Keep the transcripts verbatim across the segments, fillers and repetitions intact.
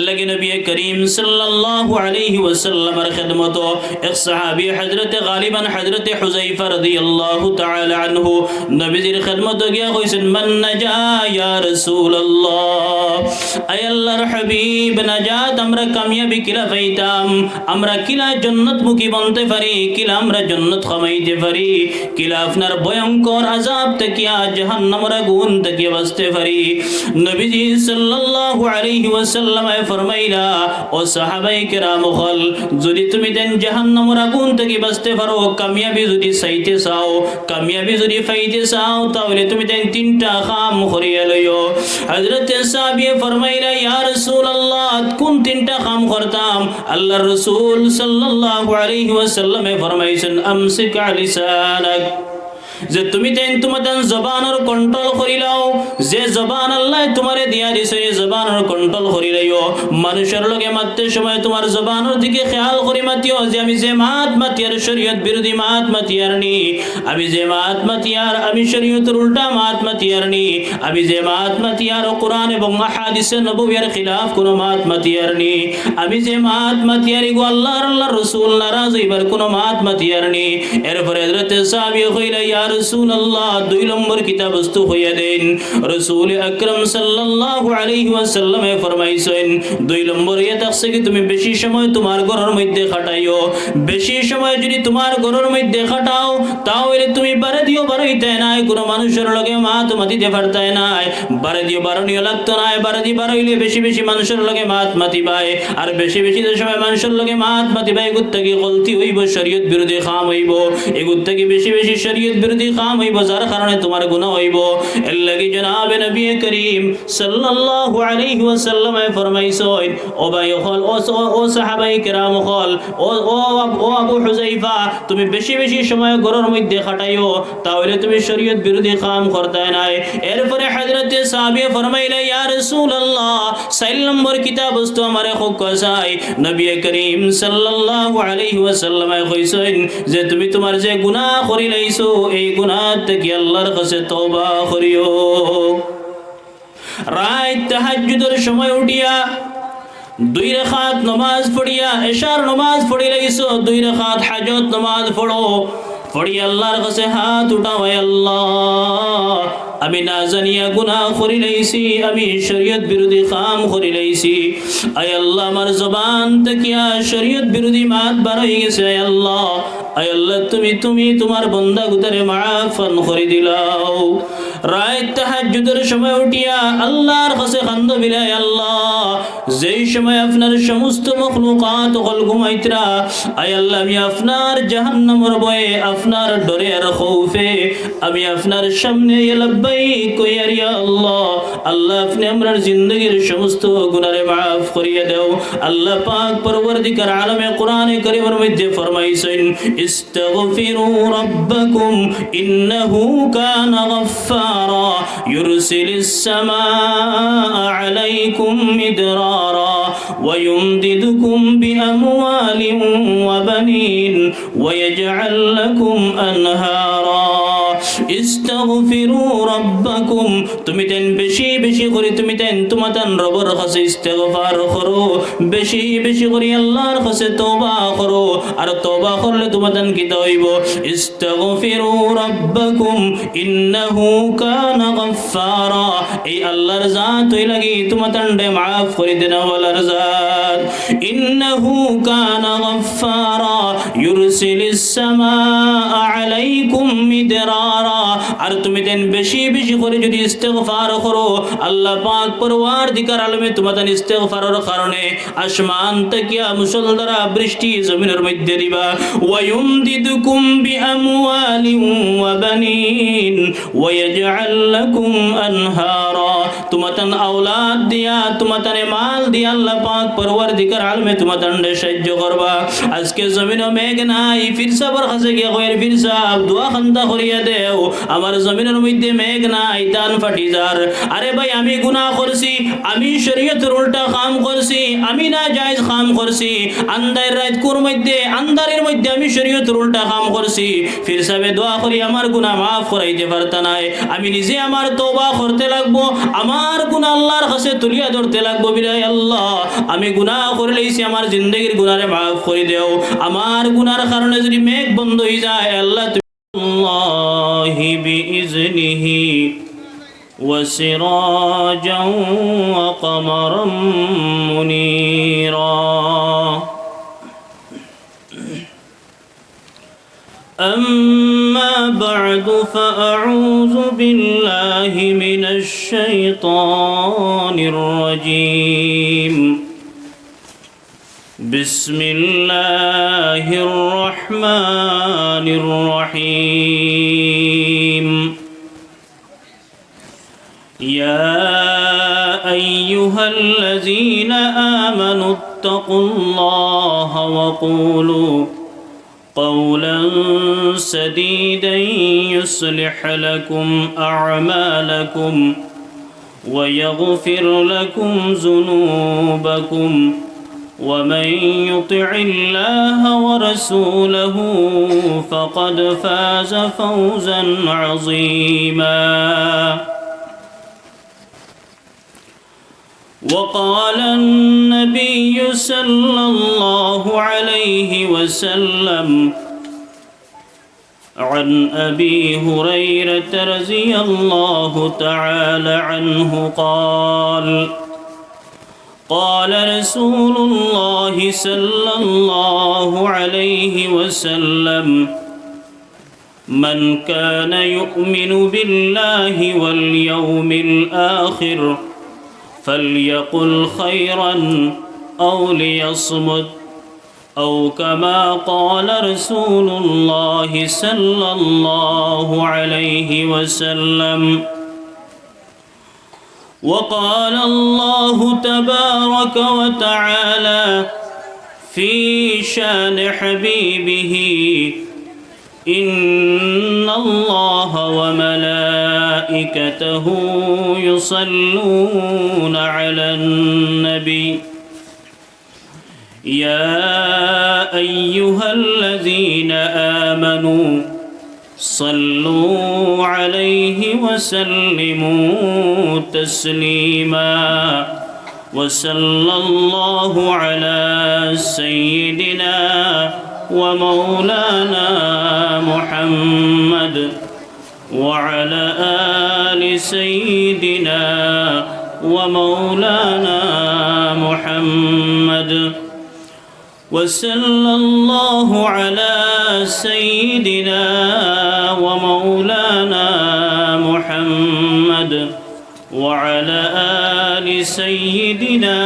লাগি নবী করিম সাল্লাল্লাহু আলাইহি ওয়াসাল্লামর খেদমতো এক সাহাবী হযরতে গালিবান হযরতে হুযায়ফা রাদিয়াল্লাহু তাআলা আনহু নবীজির খেদমতো গিয়া কইছইন, "মান নাজা ইয়া রাসূলুল্লাহ।" আয় আল্লাহর হাবিব, নাজাত আমরা কামিয়াবি কিলা পাইতাম? আমরা কিলা জন্নতমুখী বনতে পারি? কিলা আমরা জন্নত কামাইতে পারি? কিলা আপনার ভয়ঙ্কর আযাব থাকিয়া, জাহান্নামর আগুন থাকিয়া বাঁচতে পারি? নবীজি সাল্লাল্লাহু আলাইহি ওয়াসাল্লামে ফরমাইলা, "ও সাহাবায়ে কেরাম অকল, যুদি তুমি তাইন জাহান্নামর আগুন থাকি বাঁচতে পারো, কামিয়াবি যুদি চাইতে চাও, কামিয়াবি যুদি পাইতে চাও, তাহলে তুমি তাইন তিনটা কাম করিয়া লইও।" হযরতে সাহাবিয়ে ফরমাইলা, "ইয়া রাসূলুল্লাহ, কুন তিনটা কাম করতাম?" আল্লাহর রাসূল সাল্লাল্লাহু আলাইহি ওয়াসাল্লামে ফরমাইছইন, "আমসিক লিসানাক।" যে তুমি তাইন তুমার তান জবানর control করিলাও, যে জবান আল্লায় তুমারে দিয়া দিছইন, এই জবানর control করিলাইও। মানুষর লগে মাততে সময় তুমার জবানর দিকে খেয়াল করি মাতিও যে আমি যে মাত মাতিয়ার শরীয়ত বিরোধী মাত মাতিয়ার নি, আমি যে মাত মাতিয়ার আমি শরীয়তর উল্টা মাত মাতিয়ার নি, আমি যে মাত মাতিয়ার কোরআন এবং আহাদিসে নববিয়ার খিলাফ কুনু মাত মাতিয়ার নি, আমি যে মাত মাতিয়ার ইগু আল্লাহর, আল্লাহর রাসূল নারাজ অইবার কুনু মাত মাতিয়ার নি। এরপরে হযরতে সাহাবী কইলা, "ইয়া রাসূলুল্লাহ, দুই নম্বর কিতা বস্তু কইয়া দেইন।" রাসূল আকরাম সাল্লাল্লাহু আলাইহি ওয়াসাল্লামে ফরমাইছইন, দুই নম্বর ইয়া থাকছে কি তুমি বেশি সময় তুমার ঘরর মধ্যে কাটাইও। বেশি সময় যুদি তুমার ঘরর মধ্যে কাটাও, তাহলে তুমি বারেদিও বারইতায় নায়, কুনু মানুষর লগে মাত মাতিতে পারতায় নায়। বারেদিও বারনিও লাগতো নায়, বারেদি বারইলে বেশি বেশি মানুষর লগে মাত মাতিবায়। আর বেশি বেশি যে সময় মানুষর লগে মাত মাতিবায়, এগুর থাকি গলতি অইবো, শরীয়ত বিরোধী কাম অইবো, এগুর থাকি বেশি বেশি শরীয়ত বিরোধী কাম অইবো, যার কারণে তুমার গুনাহ অইবো। এর লাগি জনাবে নবী করিম সাল্লাল্লাহু আলাইহি ওয়াসাল্লামে ফরমাইছইন, ও ভাই অকল, ও স-, ও সাহাবায়ে কেরাম অকল, ও, ও আব-, ও আবু হুযায়ফা, তুমি বেশি বেশি সময় ঘরর মধ্যে কাটাইও, তাহলে তুমি শরীয়ত বিরোধী কাম করতায় নায়। এরপরে হযরতে সাহাবী ফরমাইলা, ইয়া রাসূলুল্লাহ, চাইর নম্বর কিতা বস্তু আমারে কউক্কা চাই। নবী করিম সাল্লাল্লাহু আলাইহি ওয়াসাল্লামে কইছইন যে তুমি তুমার যে গুনাহ করিলাইছো, এই গুনাহ থাকি আল্লাহর কাছে তওবা করিও। রাইত তাহাজ্জুদর সময় উঠিয়া দুই রাকাত নমাজ পড়িয়া, এশার নমাজ পড়িলাইছো, দুই রাকাত হাজত নমাজ পড়ো, পড়িয়া আল্লাহর কাছে হাত উঠাও, আয় আল্লাহ, আমি না জানিয়া গুনাহ করিলাইছি, আমি শরীয়ত বিরোধী কাম করিলাইছি। আয় আল্লাহ, আমার জবান থাকিয়া শরীয়ত বিরোধী মাত বার অইগেছে, আয় আল্লাহ, আয় আল্লাহ, তুমি, তুমি তুমার বন্দা গুতারে মাফ করি দিলাও। রাইত তাহাজ্জুদর সময় উঠিয়া আল্লাহর কাছে কান্দো বিলায়, আল্লাহ, যেই সময় আপনার সমস্ত মখলুকাত অকল ঘুমাইতরা, আয় আল্লাহ, আমি আপনার জাহান্নামর ভয়ে, আপনার ডরে আর খৌফে আমি আপনার সামনে ইয়া লাব্বাইক কইয়ার, ইয়া আল্লাহ, আল্লাহ, আপনে আমরার জিন্দেগির সমস্ত গুনারে মাফ করিয়া দেও। আল্লাহ পাক পরওয়ারদিগার আলমে কোরআনে করিমর মধ্যে ফরমাইছইন, استغفروا ربكم إنه كان غفارا يرسل السماء عليكم مدرارا ويمددكم بأموال وبنين ويجعل لكم أنهارا استغفروا ربكم। তুমি তাইন বেশি বেশি করি, তুমি তাইন তুমাতান রবর কাছে ইস্তেগফার করো, বেশি বেশি করি আল্লাহর কাছে তওবা করো। আর তওবা করলে তুমাতান কিতা অইবো? استغفروا ربكم إنه كان غفارا। এই আল্লাহর জাত অইলাগি তুমাতানরে মাফ করি দেনেওয়ালার জাত। إنه كان غفارا يرسل السماء عليكم مدرارا। আর তুমি তাইন বেশি বেশি করি যুদি ইস্তেগফার করো, আল্লাহ পাক পরওয়ারদিগার আলমে তুমাতান ইস্তেগফারর কারণে আসমান থাকিয়া মুষলধারা বৃষ্টি জমিনর মধ্যে দিবা। ويمددكم بأموال وبنين ويجعل لكم أنهارا। তুমাতান আওলাদ দিয়া, তুমাতানে মাল দিয়া আল্লাহ পাক পরওয়ারদিগার আলমে তুমাতানরে সাইয্য করবা। আজকে জমিনো মেঘ নাই, পীর সাবর কাছে গিয়া কইর, "পীর সাব, দোয়া খান্দা করিয়া দেও, আমার জমিনর মধ্যে মেঘ নাই, ধান ফাটি যার।" আরে ভাই, আমি গুনাহ করছি, আমি শরীয়তর উল্টা কাম করছি, আমি নাজায়েজ কাম করছি, আন্দাইর রাইত কুর মধ্যে, আন্দারির মধ্যে আমি শরীয়তর উল্টা কাম করছি। পীর সাবে দোয়া করি আমার গুনা মাফ করাইতে পারতা নায়। আমি নিজে আমার তওবা করতে লাগবো, আমার গুনা আল্লার কাছে তুলিয়া ধরতে লাগবো। বিরাই আল্লাহ, আমি গুনা করিলাইছি, আমার জিন্দেগির গুনারে মাফ করি দেও। আমার গুনার কারণে যদি মেঘ বন্ধ অইযায়, আল্লাহ তুমি الله بإذنه وسراجا وقمرا منيرا. أما بعد، فأعوذ بالله من الشيطان الرجيم. بسم الله الرحمن الرحيم. يا أيها الذين آمنوا اتقوا الله وقولوا قولا سديدا يصلح لكم أعمالكم ويغفر لكم ذنوبكم ومن يطع الله ورسوله فقد فاز فوزا عظيما. وقال النبي صلى الله عليه وسلم عن أبي هريرة رضي الله تعالى عنه قال: قال رسول الله صلى الله عليه وسلم: من كان يؤمن بالله واليوم الآخر فليقل خيرا أو ليصمت، أو كما قال رسول الله صلى الله عليه وسلم. وقال الله تبارك وتعالى في شان حبيبه: إن الله وملائكته يصلون على النبي، يا أيها الذين آمنوا صلوا عليه وسلموا تسليما. وصلى الله على سيدنا ومولانا محمد وعلى آل سيدنا ومولانا محمد. وصلى الله على سيدنا ومولانا محمد وعلى آل سيدنا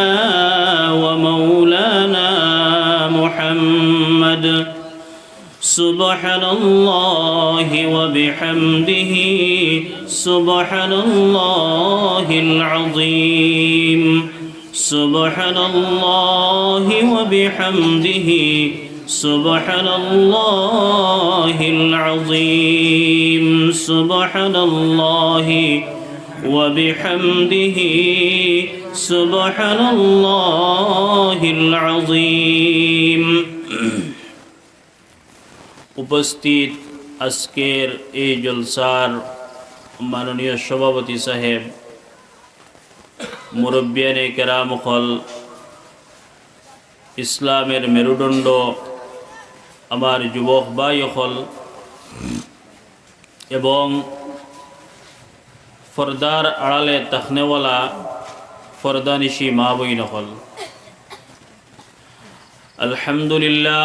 ومولانا محمد. سبحان الله وبحمده، سبحان الله العظيم، سبحان الله وبحمده، سبحان الله العظيم، سبحان الله وبحمده، سبحان الله العظيم. উপস্থিত আজকের এই জলসার মাননীয় সভাপতি সাহেব, মুরব্বিয়ানে কেরাম অকল, ইসলামের মেরুদণ্ড, আমার যুবক ভাই অকল এবং পর্দার আড়ালে থাকনেওয়ালা পর্দানিশি মা বইন অকল, আলহামদুলিল্লাহ,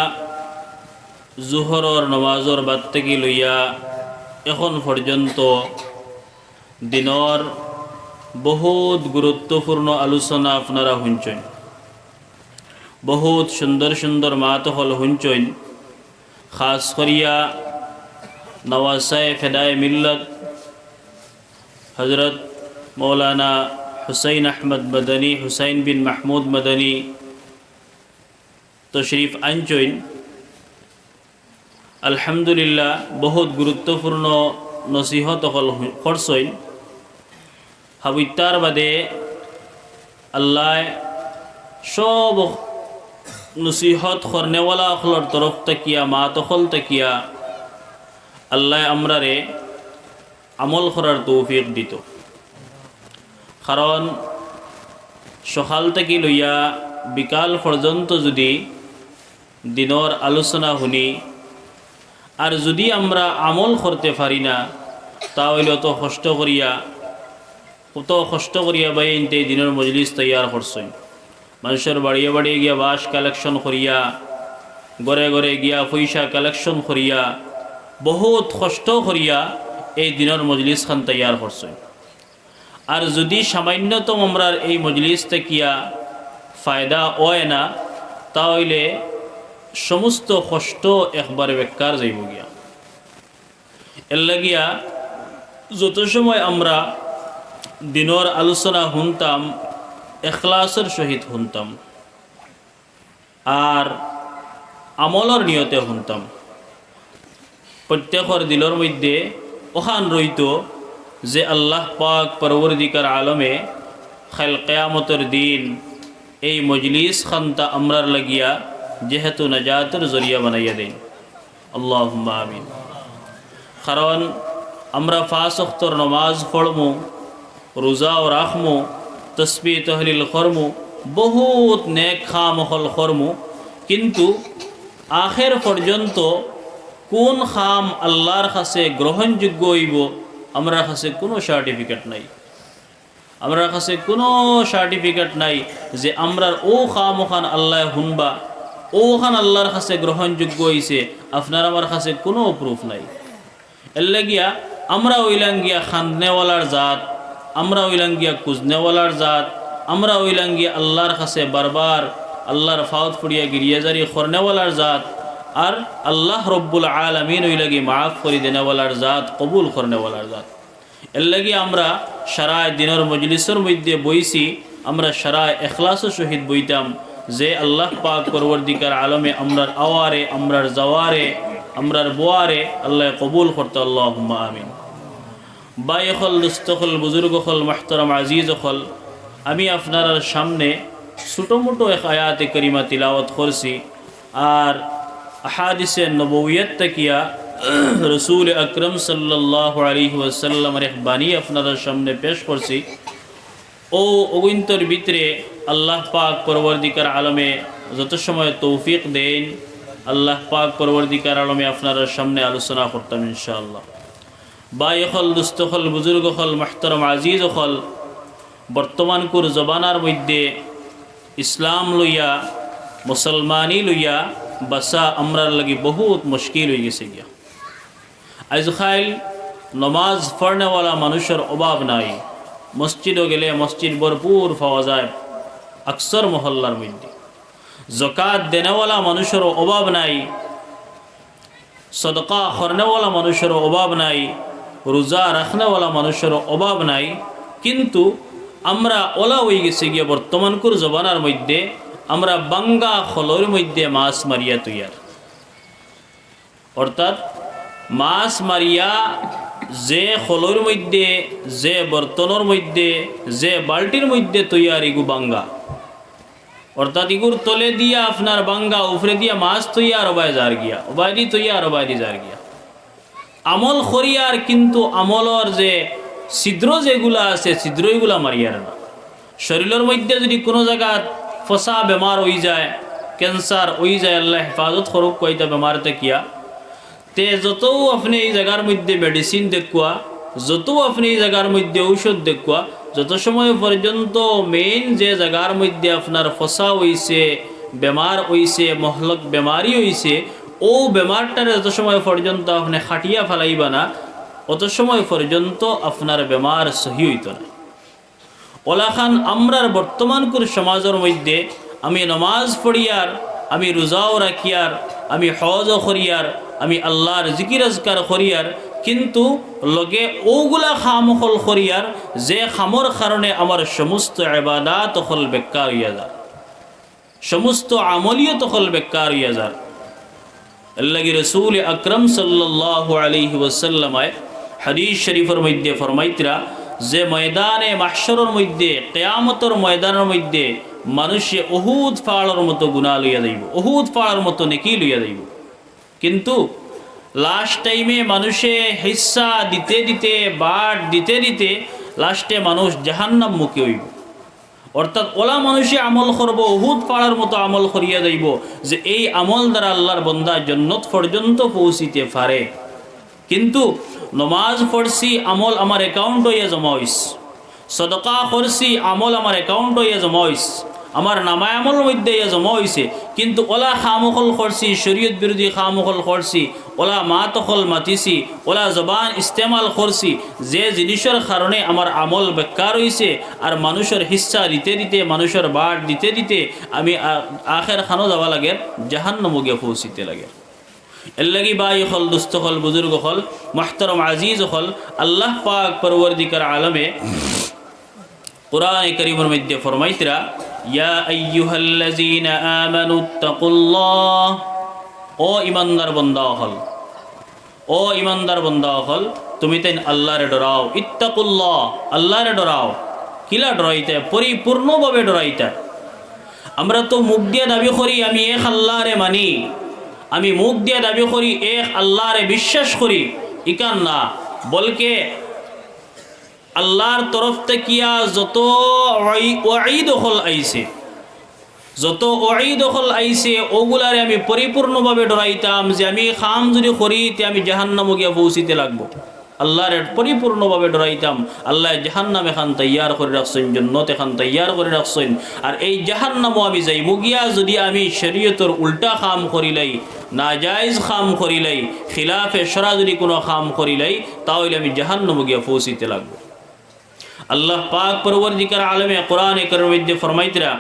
জোহরর নমাজর বাদ থাকি লইয়া এখন পর্যন্ত দিনর বহুত গুরুত্বপূর্ণ আলোচনা আপনারা হুনছইন, বহুত সুন্দর সুন্দর মাত অকল হুনছইন। খাস করিয়া নওয়াসায়ে ফেদায়ে মিল্লত হযরত মৌলানা হুসাইন আহমদ মাদানী, হুসাইন বিন মাহমুদ মাদানী তশরিফ আনছইন। আলহামদুলিল্লাহ, বহুত গুরুত্বপূর্ণ নসিহত অকল হু-, করছইন। হাবিত্তার বাদে আল্লায় সব নসিহত করনেওয়ালা অকলর তরফ থাকিয়া, মাত অকল থাকিয়া আল্লায় আমরারে আমল করার তৌফিক দিত। কারণ সকাল থাকি লইয়া বিকাল পর্যন্ত যুদি দিনর আলোচনা হুনি, আর যুদি আমরা আমল করতে পারি না, তা অইলে অত কষ্ট করিয়া, অত কষ্ট করিয়া ভাইয়াইন্তে দিনর মজলিস তৈয়ার করছইন। মানষর বাড়িয়ে বাড়িয়ে গিয়া বাঁশ collection করিয়া, ঘরে ঘরে গিয়া পয়সা collection করিয়া, বহুত কষ্ট করিয়া এই দিনর মজলিস খান তৈয়ার করছইন। আর যুদি সামান্যতম আমরার এই মজলিস থাকিয়া ফায়দা অয় না, তা অইলে সমস্ত কষ্ট একবারে বেকার যাইব গিয়া। এর লাগিয়া যত সময় আমরা দিনর আলোচনা হুনতাম, এখলাসর সহিত হুনতাম, আর আমলর নিয়তে হুনতাম। প্রত্যেকর দিলর মধ্যে অখান রইতো যে আল্লাহ পাক পরবর্তীকার আলমে খাইল কিয়ামতর দিন এই মজলিস খানতা আমরার লাগিয়া যেহেতু নাজাতর জরিয়া বানাইয়া দেইন। আল্লাহুম্মা আমিন। কারণ আমরা পাঁচ ওয়াক্তর নমাজ পড়মু, রোজাও রাখমু, তসবিহ তহলিল করমু, বহুত নেক কাম অকল করমু, কিন্তু আখের পর্যন্ত কোন কাম আল্লাহর কাছে গ্রহণযোগ্য অইব, আমরার কাছে কোনো certificate নাই। আমরার কাছে কোনো certificate নাই যে আমরার অউ কাম অখান আল্লায় হুনবা, অউ অখান আল্লাহর কাছে গ্রহণযোগ্য অইছে, আপনার আমার কাছে কোনো proof নাই। এর লাগিয়া আমরা অইলাম গিয়া খান্দনেওয়ালার জাত, আমরা অইলাম গিয়া খুজনেওয়ালার জাত, আমরা অইলাম গিয়া আল্লাহর কাছে বারবার আল্লাহর ফাওত পড়িয়া গিরিয়াজারি করনেওয়ালার জাত, আর আল্লাহ রব্বুল আলামিন অইলা গি মাফ করি দেনেওয়ালার জাত, কবুল করনেওয়ালার জাত। এর লাগি আমরা সারা দিনর মজলিসর মধ্যে বইছি, আমরা সারা এখলাসর সহিত বইতাম যে আল্লাহ পাক পরবর্তীকার আলমে আমরার আওয়ারে, আমরার যাওয়ারে, আমরার বোয়ারে আল্লাহ কবুল করতো। আল্লাহুম্মা আমিন। ভাই অকল, দোস্ত অকল, বুজুর্গ অকল, মুহতারাম আজিজ অকল, আমি আপনারার সামনে ছোটো মোটো এক আয়াতে করিমা তিলাওয়াত করছি। আর আহাদিসে নববিয়ত থাকিয়া রসুল আকরম সাল্লাল্লাহু আলাইহি ওয়াসাল্লামর এক বাণী আপনারার সামনে পেশ করছি। অউ অগুইন্তর ভিতরে আল্লাহ পাক পরবর্তীকার আলমে যত সময় তৌফিক দেইন, আল্লাহ পাক পরবর্তীকার আলমে আপনারার সামনে আলোচনা করতাম ইনশাআল্লাহ। ভাই অকল, দোস্ত অকল, বুজুর্গ অকল, মুহতারাম আজিজ অকল, বর্তমানকুর জমানার মধ্যে ইসলাম লইয়া, মুসলমানি লইয়া বাঁচা আমরার লাগি বহুত মুশকিল অইগেছে গিয়া। আইজকাইল নমাজ পড়নেওয়ালা মানুষর অভাব নাই, মসজিদো গেলে মসজিদ ভরপুর পাওয়া যায় আকসর মহল্লার মধ্যে। জকাত দেনেওয়ালা মানুষরও অভাব নাই, সদকা করনেওয়ালা মানুষরও অভাব নাই, রোজা রাখনেওয়ালা মানুষরও অভাব নাই, কিন্তু আমরা অলা অইগেছি গিয়া বর্তমানকুর জমানার মধ্যে আমরা বাঙ্গা খলর মধ্যে মাছ মারিয়া তৈয়ার। অর্থাৎ মাছ মারিয়া যে খলর মধ্যে, যে বর্তনর মধ্যে, যে বালটির মধ্যে তৈয়ার ইগু বাঙ্গা, অর্থাৎ ইগুর তলে দিয়া আপনার বাঙ্গা, উপরে দিয়া মাছ তৈয়ার অবায় যার গিয়া, অবায়দি তৈয়ার অবায়দি যার গিয়া। আমল করিয়ার, কিন্তু আমলর যে ছিদ্র যেগুলা আছে, ছিদ্র ইগুলা মারিয়ার না। শরীলর মধ্যে যদি কোনো জাগাত ফসা বেমার অইযায়, cancer অইযায়, আল্লায় হেফাজত করউক কইতা বেমার থাকিয়া, তে যতউ আপনে ই জাগার মধ্যে medicine দেখুয়া, যতউ আপনে ই জাগার মধ্যে ঔষধ দেখুয়া, যত সময় পর্যন্ত main যে জাগার মধ্যে আপনার ফসা অইছে, বেমার অইছে, মহলক বেমারি অইছে, অউ বেমারটারে যত সময় পর্যন্ত আপনে কাটিয়া ফালাইবা না, অত সময় পর্যন্ত আপনার বেমার সহি অইতো না। অলাখান আমরার বর্তমানকুর সমাজর মধ্যে আমি নমাজ পড়িয়ার, আমি রোজাও রাখিয়ার, আমি হজও করিয়ার, আমি আল্লার জিকির আজকার করিয়ার, কিন্তু লগে অউগুলা কাম অকল করিয়ার, যে কামর কারণে আমার সমস্ত ইবাদত অকল বেকার অইয়া যার, সমস্ত আমলিয়ত অকল বেকার অইয়া যার। এরলাগি রসুল আকরম সাল্লাল্লাহু আলাইহি ওয়াসাল্লামে হাদিস শরীফর মধ্যে ফরমাইতরা যে ময়দানে মাহশরর মধ্যে, কিয়ামতর ময়দানর মধ্যে মানুষে উহুদ পাহাড়র মতো গুনাহ লইয়া যাইবো, উহুদ পাহাড়র মতো নেকি লইয়া যাইবো। কিন্তু লাস্ট টাইমে মানুষে হিস্সা দিতে দিতে, বাট দিতে দিতে লাস্টে মানুষ জাহান্নামমুখী অইবো। অর্থাৎ অলা মানুষে আমল করবো, উহুদ পাহাড়র মতো আমল করিয়া যাইবো, যে এই আমল দ্বারা আল্লার বন্দা জন্নত পর্যন্ত পৌঁছিতে পারে। কিন্তু নমাজ পড়ছি, আমল আমার অ্যাকাউন্টো ইয়া জমা অইছে, সদকা করছি, আমল আমার অ্যাকাউন্টো ইয়া জমা অইছে, আমার নামায় আমলর মধ্যে ইয়া জমা অইছে, কিন্তু অলা কাম অকল করছি, শরীয়ত বিরোধী কাম অকল করছি, অলা মাত অকল মাতিছি, অলা জবান ইস্তেমাল করছি, যে জিনিসর কারণে আমার আমল বেকার অইছে, আর মানুষর হিস্সা দিতে দিতে, মানুষর বাট দিতে দিতে আমি আ-, আখের খানো যাওয়া লাগের, জাহান্নামো গিয়া পৌঁছিতে লাগের। এরলাগি ভাই অকল, দোস্ত অকল, বুজুর্গ অকল, মুহতারাম আজিজ অকল, আল্লাহ পাক পরওয়ারদিগার আলমে কোরআনে করিমর মধ্যে ফরমাইতরা, "ইয়া আইয়ুহাল্লাযীনা আমানুত্তাকুল্লাহ", ও ইমানদার বন্দা অকল, ও ইমানদার বন্দা অকল, তুমিতাইন আল্লারে ডরাও। ইত্তাকুল্লাহ, আল্লারে ডরাও। কিলা ডরাইতা? পরিপূর্ণভাবে ডরাইতা। আমরা তো মুখ দিয়া দাবি করি, "আমি এক আল্লারে মানি", আমি মুখ দিয়া দাবি করি, এক আল্লারে বিশ্বাস করি, ইখান না, বলকে আল্লার তরফ থাকিয়া যত ওয়াই-, ওয়াইদ অকল আইছে, যত ওয়াইদ অকল আইছে, অগুলারে আমি পরিপূর্ণভাবে ডরাইতাম যে আমি কাম যুদি করি, তে আমি জাহান্নামো গিয়া পৌঁছিতে লাগবো। আল্লারে পরিপূর্ণভাবে ডরাইতাম। আল্লায় জাহান্নাম এখান তৈয়ার করি রাখছইন, জন্নত এখান তৈয়ার করি রাখছইন। আর এই জাহান্নামো আমি যাইমু গিয়া যুদি আমি শরীয়তর উল্টা কাম করিলাই, নাজায়েজ কাম করিলাই, খিলাফে শরা যুদি কুনু কাম করিলাই, তা অইলে আমি জাহান্নামো গিয়া পৌঁছিতে লাগবো। আল্লাহ পাক পরওয়ারদিগার আলমে কোরআনে করিমর মধ্যে ফরমাইতরা,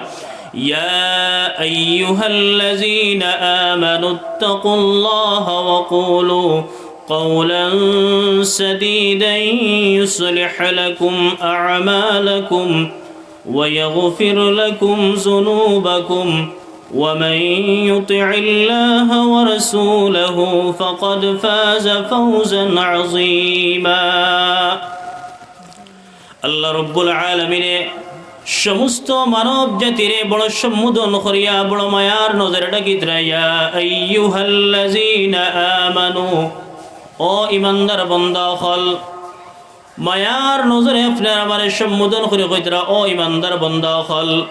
"ইয়া আইয়ুহাল্লাযীনা আমানুত্তাকুল্লাহা ওয়া কুলু কাওলান সাদীদা ইউসলিহ লাকুম আমালাকুম ওয়া ইয়াগফির লাকুম যুনুবাকুম ওয়া মান ইউতি'ইল্লাহা ওয়া রাসূলাহু ফাকাদ ফাযা ফাওজান আযীমা।" আল্লাহ রব্বুল আলামিনে সমস্ত মানব জাতিরে বড় সম্বোধন করিয়া বড় মায়ার নজরে ডাকিতরা, "ইয়া আইয়ুহাল্লাযীনা আমানু", ও ইমানদার বন্দা অকল। মায়ার নজরে আপনার আমারে সম্বোধন করি কইতরা, "ও ইমানদার বন্দা অকল,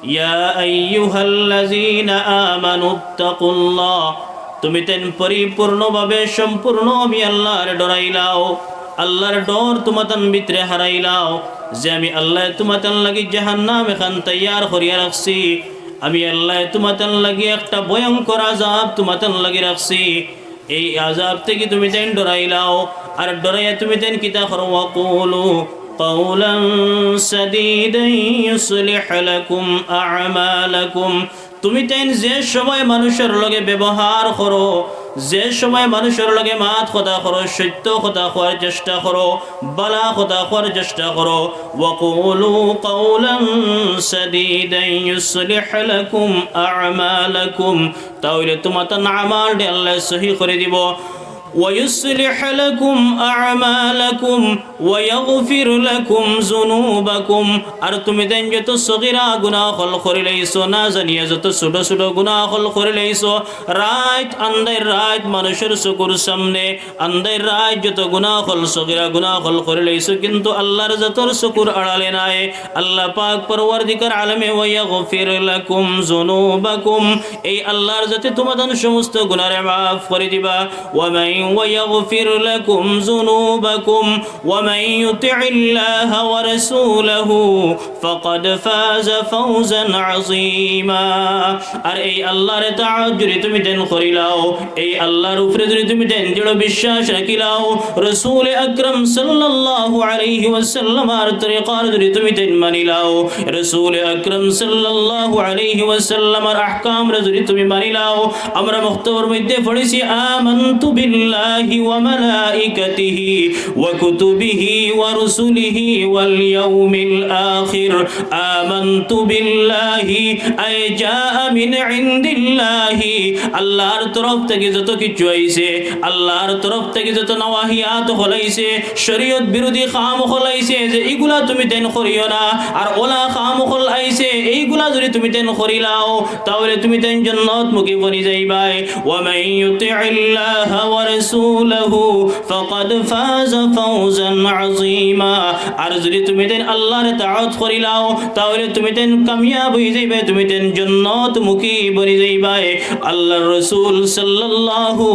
ইয়া আইয়ুহাল্লাযীনা আমানুত্তাকুল্লাহ, তুমিতাইন পরিপূর্ণভাবে সম্পূর্ণ আমি আল্লারে ডরাইলাও, আল্লার ডর তুমাতান ভিতরে হারাইলাও, যে আমি আল্লায় তুমাতান লাগি জাহান্নাম এখান তৈয়ার করিয়া রাখছি, আমি আল্লায় তুমাতান লাগি একটা ভয়ঙ্কর আযাব তুমাতান লাগি রাখছি।" এই আযাব থাকি তুমিতাইন ডরাইলাও, আর ডরাইয়া তুমিতাইন কিতা করো? "ওয়া কুলু কাওলান সাদীদা ইউসলিহ লাকুম আমালাকুম।" তুমিতাইন যে সময় মানুষর লগে ব্যবহার করো, যে সময় মানুষর লগে মাত কথা করো, সত্য কথা কওয়ার চেষ্টা করো, বালা কথা কওয়ার চেষ্টা করো, "ওয়া কুলু কাওলান সাদীদা ইউসলিহ লাকুম আমালাকুম।" তা অইলে তুমাতান আমালরে আল্লায় সহি করি দিবো। "ওয়া ইউসলিহ লাকুম আমালাকুম ওয়া ইয়াগফির লাকুম যুনুবাকুম।" আর তুমিতাইন যত সগীরা গুনাহ অকল করিলাইছো, না জানিয়া যত ছোট ছোট গুনাহ অকল করিলাইছো, রাইত আন্দাইর রাইত মানুষর চকুর সামনে আন্দাইর রাইত যত গুনাহ অকল, সগীরা গুনাহ অকল করিলাইছো, কিন্তু আল্লার জাতর চকুর আড়ালে নাই। আল্লাহ পাক পরওয়ারদিগার আলমে, "ওয়া ইয়াগফির লাকুম যুনুবাকুম", এই আল্লার জাতে তুমাতান সমস্ত গুনারে মাফ করি দিবা। "ওয়া মান ওয়া ইয়াগফির লাকুম যুনুবাকুম ওয়া মান ইউতি'ইল্লাহা ওয়া রাসূলাহু ফাকাদ ফাযা ফাওজান আযীমা।" আর এই আল্লার ইতাআত যুদি তুমিতাইন করিলাও, এই আল্লার উপরে যুদি তুমিতাইন দৃঢ় বিশ্বাস রাখিলাও, রাসূল আকরাম সাল্লাল্লাহু আলাইহি ওয়াসাল্লামর তরিকার যুদি তুমিতাইন মানিলাও, রাসূল আকরাম সাল্লাল্লাহু আলাইহি ওয়াসাল্লামর আহকামরে যুদি তুমি মানিলাও, আমরা মুক্তবর মধ্যে পড়ছি, "আমানতু বিল্লাহি الله وملائكته وكتبه ورسله واليوم الآخر آمنت بالله أي جاء من عند الله। আল্লাহর তরফ থাকি যত কিছু আইছে, আল্লাহর তরফ থাকি যত নাওয়াহিয়াত অকল আইছে, শরীয়ত বিরোধী কাম অকল আইছে যে ইগুলা তুমিতাইন করিও না, আর অলা কাম অকল আইছে এইগুলা যুদি তুমিতাইন করিলাও, তাইলে তুমিতাইন জন্নতমুখী বনি যাইবায়। ومن يطع الله ورسوله فقد فاز فوزا عظيما। আর যুদি তুমিতাইন আল্লাহর তাআত করিলাও, তাইলে তুমিতাইন কামিয়াব অইযাইবায়, তুমিতাইন জন্নতমুখী বনি যাইবায়। আল্লাহর রাসূল সাল্লাল্লাহু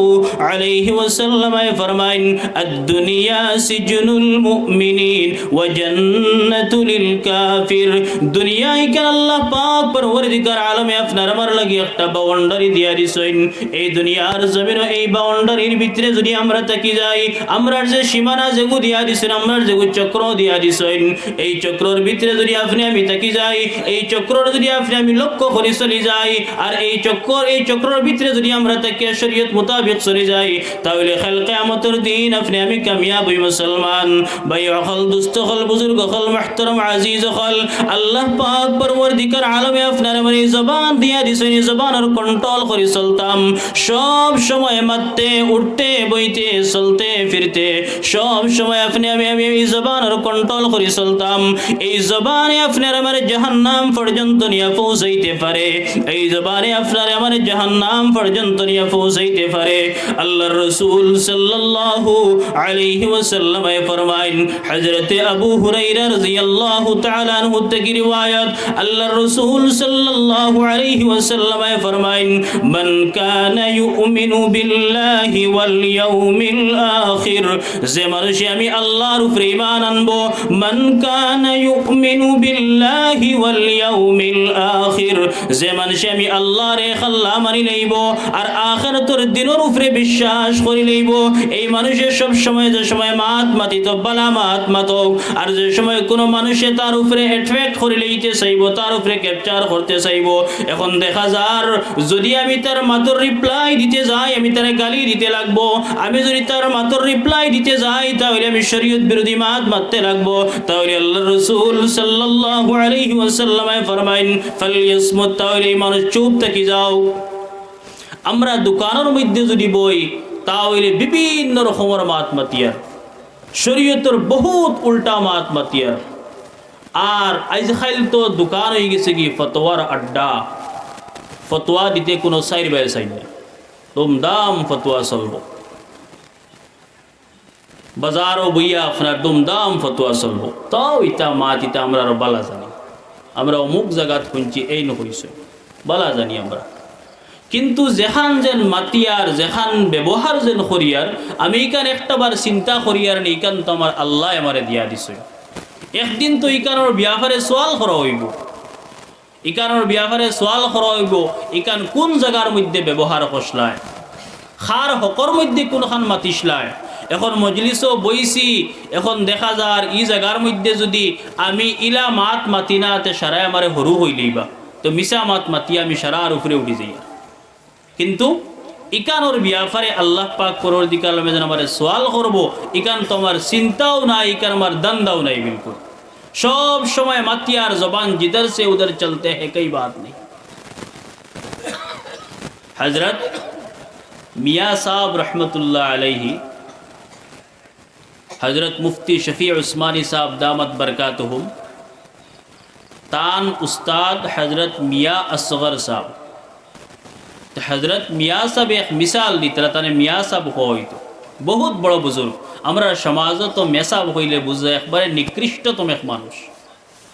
আলাইহি ওয়াসাল্লামে ফরমাইন, الدنيا سجن المؤمنين وجنة للكافر। দুনিয়া ইখান আল্লাহ পাক পরওয়ারদিগার আলমে আপনার আমার লাগি একটা বাউন্ডারি দিয়া দিছইন। এই দুনিয়ার জমিনো এই বাউন্ডারির ভিতরে যুদি আমরা থাকি যাই, আমরার যে সীমানা যেগু দিয়া দিছইন, আমরার যেগু চক্র দিয়া দিছইন, এই চক্রর ভিতরে যুদি আপনে আমি থাকি যাই, এই চক্রর যুদি আপনে আমি লক্ষ্য করি চলি যাই, আর এই চক্র, এই চক্রর ভিতরে যুদি আমরা থাকিয়া শরীয়ত মোতাবেক চলি যাই, তাইলে কাইল কিয়ামতর দিন আপনে আমি কামিয়াব অই মুসলমান। ভাই অকল, দুস্ত অকল, বুজুর্গ অকল, মুহতারাম আজিজ অকল, আল্লাহ পাক পরওয়ারদিগার আলমে আপনার আমার এই জবান দিয়া দিছইন, এই জবানর control করি চলতাম। সব সময় মাততে, উঠতে, বইতে, চলতে, ফিরতে, সব সময় আপনে আমি, আমি এই জবানর control করি চলতাম। এই জবানে আপনার আমার জাহান্নাম পর্যন্ত নিয়া পৌঁছাইতে পারে, এই জবানে আপনার আমার জাহান্নাম পর্যন্ত নিয়া পৌঁছাইতে পারে। আল্লাহর রাসূল সাল্লাল্লাহু আলাইহি ওয়াসাল্লামে ফরমাইন, হযরতে আবু হুরায়রা রাদিয়াল্লাহু তাআলা আনহু থাকি রিওয়ায়াত, আল্লাহর রাসূল সাল্লাল্লাহু আলাইহি ওয়াসাল্লামে ফরমাইন, من كان يؤمن بالله واليوم الآخر, যে মানুষে আমি আল্লাহর উপরে ঈমান আনবো, من كان يؤمن بالله واليوم الآخر, যে মানুষে আমি আল্লাহর এক আল্লাহ মানি লইবো আর আখিরাতর দিনর উপরে বিশ্বাস করি লইবো, এই মানুষে সব সময় যে সময় মাত মাতিতো বালা মাত মাতউক, আর যে সময় কুনু মানুষে তার উপরে attack করি লইতে চাইবো, তার উপরে capture করতে চাইবো, এখন দেখা যার, যুদি আমি তার মাতর reply দিতে যাই, আমি তারে গালি দিতে লাগবো। আমি যুদি তার মাতর reply দিতে যাই, তাইলে আমি শরীয়ত বিরোধী মাত মাততে লাগবো। তাইলে আল্লাহর রাসূল সাল্লাল্লাহু আলাইহি ওয়াসাল্লামে ফরমাইন, فليصمت, তাইলে এই মানুষ চুপ থাকি যাও। আমরা দোকানর মধ্যে যুদি বই, তাইলে বিভিন্ন রকমর মাত মাতিয়ার, শরীয়তর বহুত উল্টা মাত মাতিয়ার। আর আইজ কাইল তো দোকান অইগেছে কি ফতোয়ার আড্ডা, ফতোয়া দিতে কুনু সাইর বায় সাইর না, দুমদাম ফতোয়া চলবো। বাজারো বইয়া আপনার দুমদাম ফতোয়া চলবো। তাও ইতা মাত ইতা আমরা আরো বালা জানি, আমরা অমুক জাগাত হুনছি এইন কইছে, বালা জানি আমরা। কিন্তু যেখান যেন মাতিয়ার, যেখান ব্যবহার যেন করিয়ার, আমি ইখান একটা বার চিন্তা করিয়ার নি, ইখান তো আমার আল্লায় আমারে দিয়া দিছে। একদিন তো ইখানর ব্যাপারে সওয়াল করা অইবো, ইখানর ব্যাপারে সওয়াল করা অইবো, ইখান কুন জাগার মধ্যে ব্যবহার করছলায়, কার হকর মধ্যে কুনখান মাতিছলায়। এখন মজলিসো বইছি, এখন দেখা যার ই জাগার মধ্যে যুদি আমি ইলা মাত মাতি না, তে সারায় আমারে হুরু কইলাইবা, তো মিছা মাত মাতিয়া আমি সারার উপরে উঠি যাইয়ার। কিন্তু ইখানর ব্যাপারে আল্লাহ পাক পরওয়ারদিগার আলমে যেন আমারে সওয়াল করবো, ইখান তো আমার চিন্তাও নাই, ইখান আমার ধান্দাও নাই বিলকুল। সব সময় মাতিয়ার, জবান জিধর সে উধর চলতে হ্যায়, কোই বাত নেই। হযরত মিয়া সাব রহমতুল্লাহ আলাইহি, হযরত মুফতি শফি উসমানী সাব দামাত বরকাতুহুম, তান উস্তাদ হযরত মিয়া আসগর সাব। তো হযরত মিয়া সাব এক মিসাল দিতরা, তানে মিয়া সাব কওয়া অইতো। বহুত বড় বুজুর্গ। আমরার সমাজো তো মেসাব কইলে বুঝা যায় একবারে নিকৃষ্টতম এক মানুষ।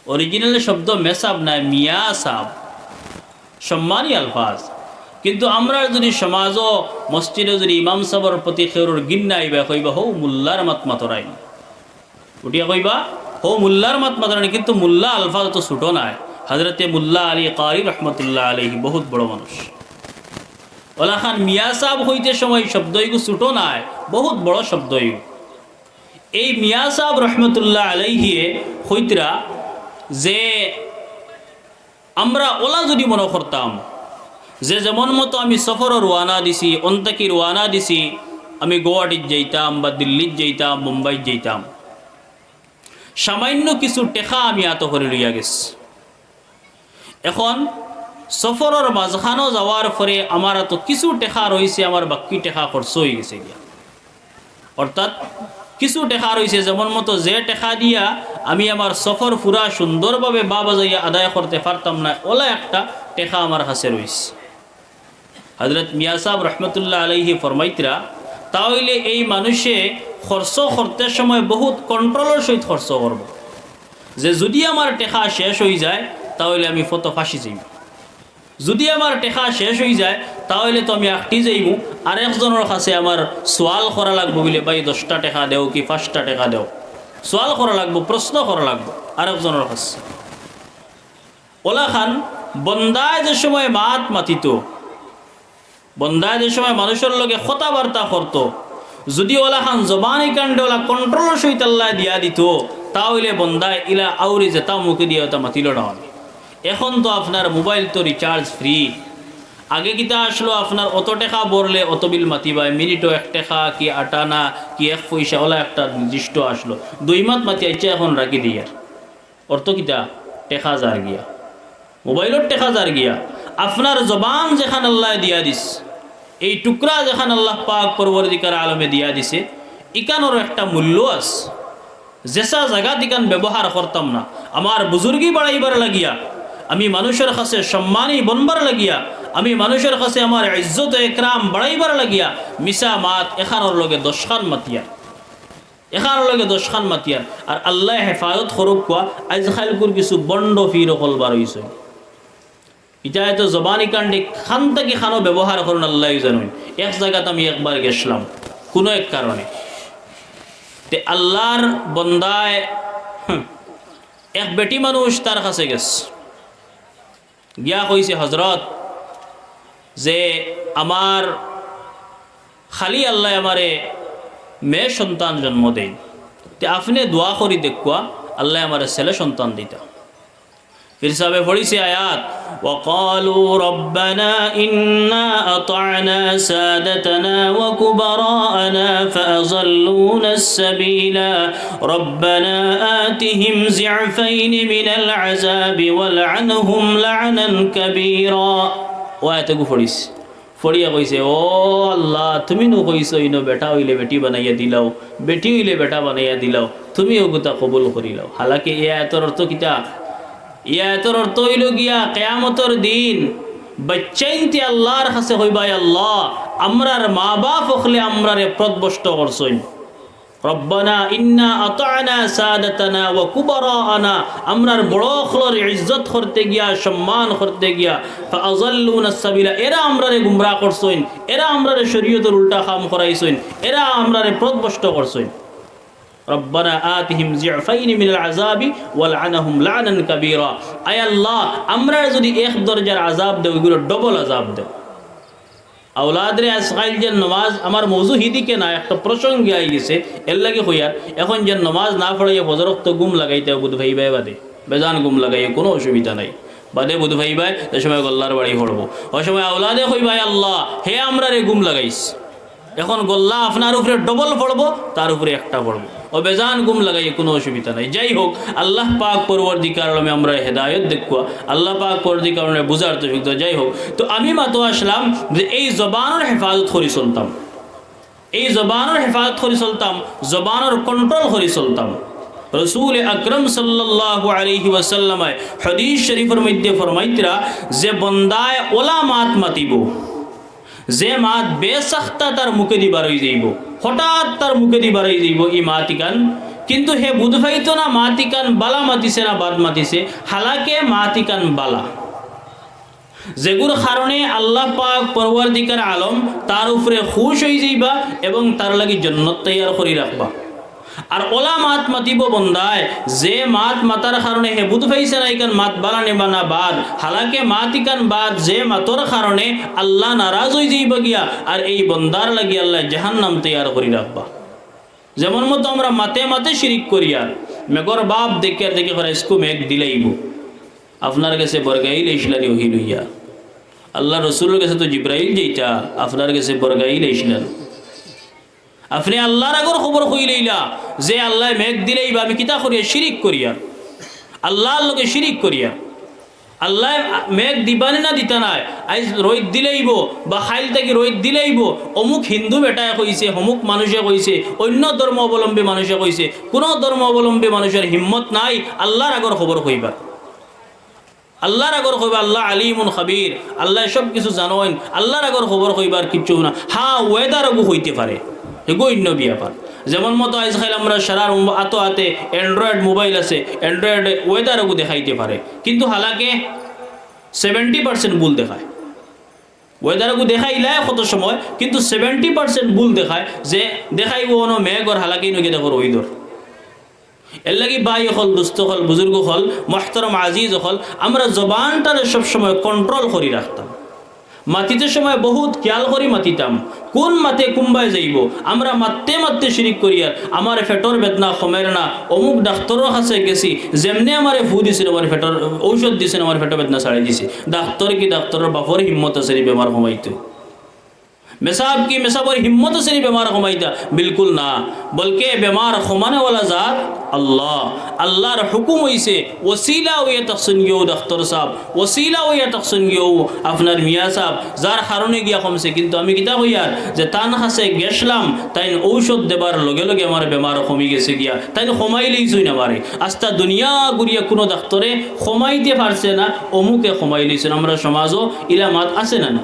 Original শব্দ মেসাব নায়, মিয়া সাব। সম্মানী আলফাজ। কিন্তু আমরার যুদি সমাজো, মসজিদো যুদি ইমাম সাবর প্রতি কেউর ঘিন্না আইবা, কইবা, "হউ মুল্লার মাত মাতরাইন।" উঠিয়া কইবা, "হউ মুল্লার মাত মাতরাইন", কিন্তু মুল্লা আলফাজ তো ছুটো নায়। হযরতে মুল্লা আলী কারি রহমতুল্লাহ আলাইহি বহুত বড় মানুষ। অলাখান মিয়া সাব কইতে সময় শব্দ ইগু ছুটো নায়, বহুত বড় শব্দ ইগু। এই মিয়া সাব রহমতুল্লাহ আলাইহিয়ে কইতরা যে আমরা অলা যুদি মনো করতাম যে যেমন মতো আমি সফরো রওয়ানা দিছি, অন থাকি রওয়ানা দিছি, আমি গুয়াহাটিত যাইতাম বা দিল্লিত যাইতাম, মুম্বাইত যাইতাম, সামান্য কিছু টেকা আমি আতো করি লইয়া গেছি। এখন সফরর মাঝখানো যাওয়ার পরে আমার আতো কিছু টেকা রইছে, আমার বাকি টেকা খরচ অইগেছে গিয়া। অর্থাৎ কিছু টেকা রইছে, যেমন মতো যে টেকা দিয়া আমি আমার সফর পুরা সুন্দরভাবে বা বাজাইয়া আদায় করতে পারতাম না, ওলা একটা টেকা আমার কাছে রইছে। হযরত মিয়া সাহেব রহমতুল্লাহ আলাইহি ফরমাইতরা, তা অইলে এই মানুষে খরচ করতে সময় বহুত কন্ট্রোলর সহিত খরচ করবো, যে যদি আমার টেকা শেষ অইযায়, তা অইলে আমি ফতো ফাঁসি যাইমু। যদি আমার টেকা শেষ অইযায়, তা অইলে তো আমি আটকি যাইমু। আরেকজনর কাছে আমার সওয়াল করা লাগবো বুলে, "ভাই, দশটা টেকা দেও কি পাঁচটা টেকা দেও।" সওয়াল করা লাগবো, প্রশ্ন করা লাগবো আরেকজনর কাছে। ওলাখান বন্দায় যে সময় মাত মাতিতো, বন্দায় যে সময় মানুষর লগে কথাবার্তা করতো, যদি ওলাখান জবানি কাণ্ডে ওলা কন্ট্রোলর সহিত আল্লায় দিয়া দিতো, তা অইলে বন্দায় ইলা আউরি যেতা মুখে দিয়া ওতা মাতিলো না অনে। এখন তো আপনার মোবাইল তো রিচার্জ ফ্রি। আগে কিতা আসলো, আপনার অত টেকা ভরলে অত বিল মাতিবায়, মিনিটো এক টেকা কি আটানা কি এক পয়সা, ওলা একটা নির্দিষ্ট আসলো। দুই মাত মাতি আইচ্ছা, এখন রাখি দিয়ার। অর্থ কিতা? টেকা যার গিয়া, মোবাইলর টেকা যার গিয়া। আপনার জবান যেখান আল্লায় দিয়া দিছে, এই টুকরা যেখান আল্লাহ পাক পরওয়ারদিগার আলমে দিয়া দিছে, ইখানরও একটা মূল্য আছে। যেসা জাগাত ইখান ব্যবহার করতাম না, আমার বুজুর্গি বাড়াইবার লাগিয়া, আমি মানুষর কাছে সম্মানী বনবার লাগিয়া, আমি মানুষর কাছে আমার ইজ্জত একরাম বাড়াইবার লাগিয়া, মিছা মাত এখানর লগে দশখান মাতিয়ার, এখানর লগে দশখান মাতিয়ার। আর আল্লায় হেফাজত করউক্কা, আইজকাইলকুর কিছু বন্ড ফির অকল বার অইছে। ইতা এতো জবানি কাণ্ডে খান থাকি খানো ব্যবহার করইন, আল্লায় জানইন। এক জাগাত আমি একবার গেছলাম কুনু এক কারণে, তে আল্লার বন্দায়, হুম, এক বেটি মানুষ তার কাছে গেছে, গিয়া কইছে, "হজরত, যে আমার খালি আল্লায় আমারে মেয়ে সন্তান জন্ম দেইন, তে আপনে দোয়া করি দেখউক্কা, আল্লায় আমারে ছেলে সন্তান দিতা।" পীর সাহেবে পড়ছে আয়াত, "وقالوا ربنا إنا أطعنا سادتنا وكبراءنا فأضلونا السبيلا ربنا آتهم ضعفين من العذاب والعنهم لعنا كبيرا।" ও আয়াতগু পড়ছে। পড়িয়া কইছে, "ও আল্লাহ, তুমি নু কইছো ইনো বেটা অইলে বেটি বানাইয়া দিলাও, বেটি অইলে বেটা বানাইয়া দিলাও, তুমি অগুতা কবুল করিলাও।" হালাকে ই আয়াতর অর্থ কিতা? ই আয়াতর অর্থ অইলো গিয়া, কিয়ামতর দিন বাইচ্চাইন্তে আল্লার কাছে কইবা, "আল্লাহ, আমরার মা-বাপ অকলে আমরারে পথভ্রষ্ট করছইন।" রব্বানা ইন্না আতা'না সাদাতানা ওয়া কুবারা'আনা, আমরার বড় অকলর ইজ্জত করতে গিয়া, সম্মান করতে গিয়া, ফাআযাল্লুনাস সাবিলা, এরা আমরারে গুমরা করছইন, এরা আমরারে শরীয়তর উল্টা কাম করাইছইন, এরা আমরারে পথভ্রষ্ট করছইন। রব্বানা আতিহিম যিফাইনি মিনাল আযাবি ওয়ালআনহুম লা'নান কাবীরা। আয় আল্লাহ, আমরারে যুদি এক দরজার আযাব দেও, ইগুরে ডবল আযাব দেও। আওলাদরে আজকাইল যে নমাজ, আমার মৌজু হিদিকে না, একটা প্রসঙ্গে আইগেছে, এরলাগি কইয়ার, এখন যে নমাজ না পড়াইয়া ফজর অক্ত ঘুম লাগাইতে বুধ ভাই ভাই বাদে, বেজান ঘুম লাগাইয়া কুনু অসুবিধা নাই, বাদে বুধ ভাই ভাই, যে সময় গল্লার বাড়ি পড়বো, ও সময় আওলাদে কইবা, "আল্লাহ, হে আমরারে ঘুম লাগাইছ।" এখন গল্লা আপনার উপরে ডবল পড়বো, তার উপরে একটা পড়বো। ও বেজান ঘুম লাগাইয়া কুনু অসুবিধা নাই। যাই হোক, আল্লাহ পাক পরওয়ারদিগার আলমে আমরারে হেদায়ত দেউক্কা, আল্লাহ পাক পরওয়ারদিগার আলমে বুঝার তৌফিক দেউক্কা। যাই হোক, তো আমি মাতো আসলাম যে এই জবানর হেফাজত করি চলতাম, এই জবানর হেফাজত করি চলতাম, জবানর control করি চলতাম। রসুল আকরাম সাল্লাল্লাহু আলাইহি ওয়াসাল্লামে হাদিস শরিফর মধ্যে ফরমাইতরা যে বন্দায় অলা মাত মাতিবো, যে মাত বেসাখতা তার মুখেদি বারই যাইবো, হঠাৎ তার মুখেদি বারই যাইবো ই মাত ইখান, কিন্তু হে বুঝ পাইতো না মাত ইখান বালা মাতিছে না বাদ মাতিছে, হালাকে মাত ইখান বালা। যেগুর কারণে আল্লাহ পাক পরওয়ারদিগার আলম তার উপরে খুশ অইযাইবা এবং তার লাগি জন্নত তৈয়ার করি রাখবা। আর অলা মাত মাতিবো বন্দায়, যে মাত মাতার কারণে হে বুঝ পাইছে না ইখান মাত বালা নি না বাদ, হালাকে মাত ইখান বাদ, যে মাতর কারণে আল্লাহ নারাজ অইযাইবা গিয়া, আর এই বন্দার লাগি আল্লায় জাহান্নাম তৈয়ার করি রাখবা। যেমন মতো আমরা মাতে মাতে শিরিক করিয়ার, মেঘর বাপ দেখিয়ার দেখি করা ইস্কু মেঘ দিলাইবো, আপনার গেছে বরগাইল আইছলা নি ওহি লইয়া। আল্লার রসুলর গেছে তো জিব্রাইল যাইতা, আপনার গেছে বরগাইল আইছলা নি। আপনে আল্লার আগর খবর কইলাইলা যে আল্লায় মেঘ দিলাইবা, আমি কিতা করিয়ার? শিরিক করিয়ার, আল্লার লগে শিরিক করিয়ার। আল্লায় মেঘ দিবা নি না দিতা নায়, আইজ রইদ দিলাইবো বা কাইল থাকি রইদ দিলাইবো, অমুক হিন্দু বেটায় কইছে, অমুক মানুষে কইছে, অইন্য ধর্ম অবলম্বী মানুষে কইছে, কুনু ধর্ম অবলম্বী মানুষর হিম্মত নাই আল্লার আগর খবর কইবার। আল্লার আগর কইবা, আল্লাহ আলিমুন খাবির, আল্লায় সব কিছু জানইন, আল্লার আগর খবর কইবার কিচ্ছু না। হ্যাঁ, weather অগু কইতে পারে, হেগু অইন্য ব্যাপার। যেমন মতো আইজ কাইল আমরা সারার উম-, আতো আতে Android mobile আছে, Android weather অগু দেখাইতে পারে, কিন্তু হালাকে seventy percent ভুল দেখায়। Weather অগু দেখাইলায় কত সময়, কিন্তু seventy percent ভুল দেখায়, যে দেখাইবো অনো মেঘ আর হালাকে ইনো গিয়া দেখো রইদর। এরলাগি ভাই অকল, দুস্ত অকল, বুজুর্গ অকল, মোহতরম আজিজ অকল, আমরা জবানটারে সবসময় control করি রাখতাম। মাতিতে সময় বহুত খেয়াল করি মাতিতাম, কুন মাতে কুম্বায় যাইবো। আমরা মাততে মাততে শিরিক করিয়ার, আমার পেটর বেদনা কমের না, অমুক ডাক্তরর কাছে গেছি, যেমনে আমারে ফু দিছইন, আমার পেটর ঔষধ দিছইন, আমার পেটর বেদনা ছাড়ি দিছে। ডাক্তর কি ডাক্তরর বাপর হিম্মত আছে নি বেমার কমাইতো? মেসাব কি মেসাবর হিম্মত আছে নি বেমার কমাইতা? বিলকুল না। বলকে বেমার কমানেওয়ালা জাত আল্লাহ। আল্লার হুকুম অইছে, ওসিলা অইয়া থাকছইন গিয়াউ ডাক্তর সাব, ওসিলা অইয়া থাকছইন গিয়াউ আপনার মিয়া সাব, যার কারণে গিয়া কমছে। কিন্তু আমি কিতা কইয়ার, যে তান কাছে গেছলাম, তাইন ঔষধ দেবার লগে লগে আমার বেমার কমি গেছে গিয়া, তাইন কমাইলাইছইন আমারে। আস্তা দুনিয়া ঘুরিয়া কুনু ডাক্তরে কমাইতে পারছে না, অমুকে কমাইলাইছইন। আমরা সমাজো ইলা মাত আছে না নি?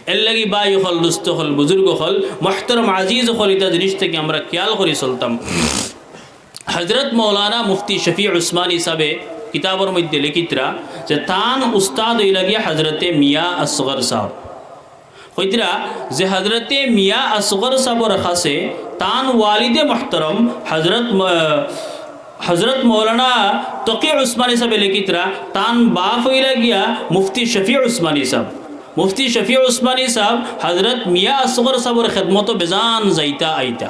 এরলাগি ভাই অকল, দুস্ত অকল, বুজুর্গ অকল, মোহতরম আজিজ অকল, ইতা জিনিস থাকি আমরা খেয়াল করি চলতাম। হজরত মৌলানা মুফতি শফি উসমানী সাবে কিতাবর মধ্যে লিখিতরা যে তান উস্তাদ অইলা গিয়া হজরতে মিয়া আসগর সাব। কইতরা যে হজরতে মিয়া আসগর সাবর কাছে তান ওয়ালিদে মোহতরম হজরত ম-, হজরত মৌলানা তকি উসমানী সাবে লিখিতরা, তান বাপ অইলা গিয়া মুফতি শফি উসমানী সাব। মুফতি শফি উসমানী সাব হজরত মিয়া আসগর সাবর খেদমতো বেজান যাইতা আইতা,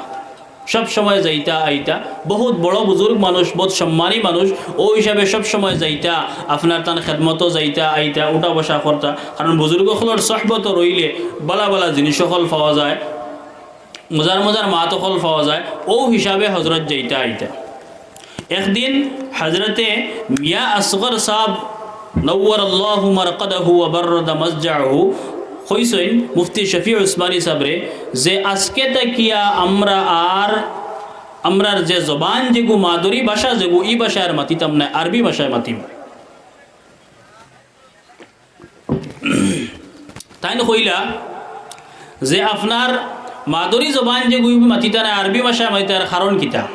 সব সময় যাইতা আইতা। বহুত বড় বুজুর্গ মানুষ, বহুত সম্মানী মানুষ, অউ হিসাবে সব সময় যাইতা, আপনার তান খেদমতো যাইতা আইতা, উঠা বসা করতা। কারণ বুজুর্গ অকলর সহবতো রইলে বালা বালা জিনিস অকল পাওয়া যায়, মজার মজার মাত অকল পাওয়া যায়, অউ হিসাবে হজরত যাইতা আইতা। একদিন হজরতে মিয়া আসগর সাব, নওয়ারাল্লাহু মারকাদাহু ওয়া বাররাদা মাজজাহু, কইছইন মুফতি শফি উসমানী সাবরে যে আজকে থাকিয়া আমরা আর, আমরার যে জবান যেগু, মাদরি ভাষা যেগু, ই ভাষায় আর মাতিতাম নায়, আরবি ভাষায় মাতিম। তাইন কইলা যে আপনার মাদরি জবান যেগু মাতিতা নায়, আরবি ভাষায় মাতিতার কারণ কিতা?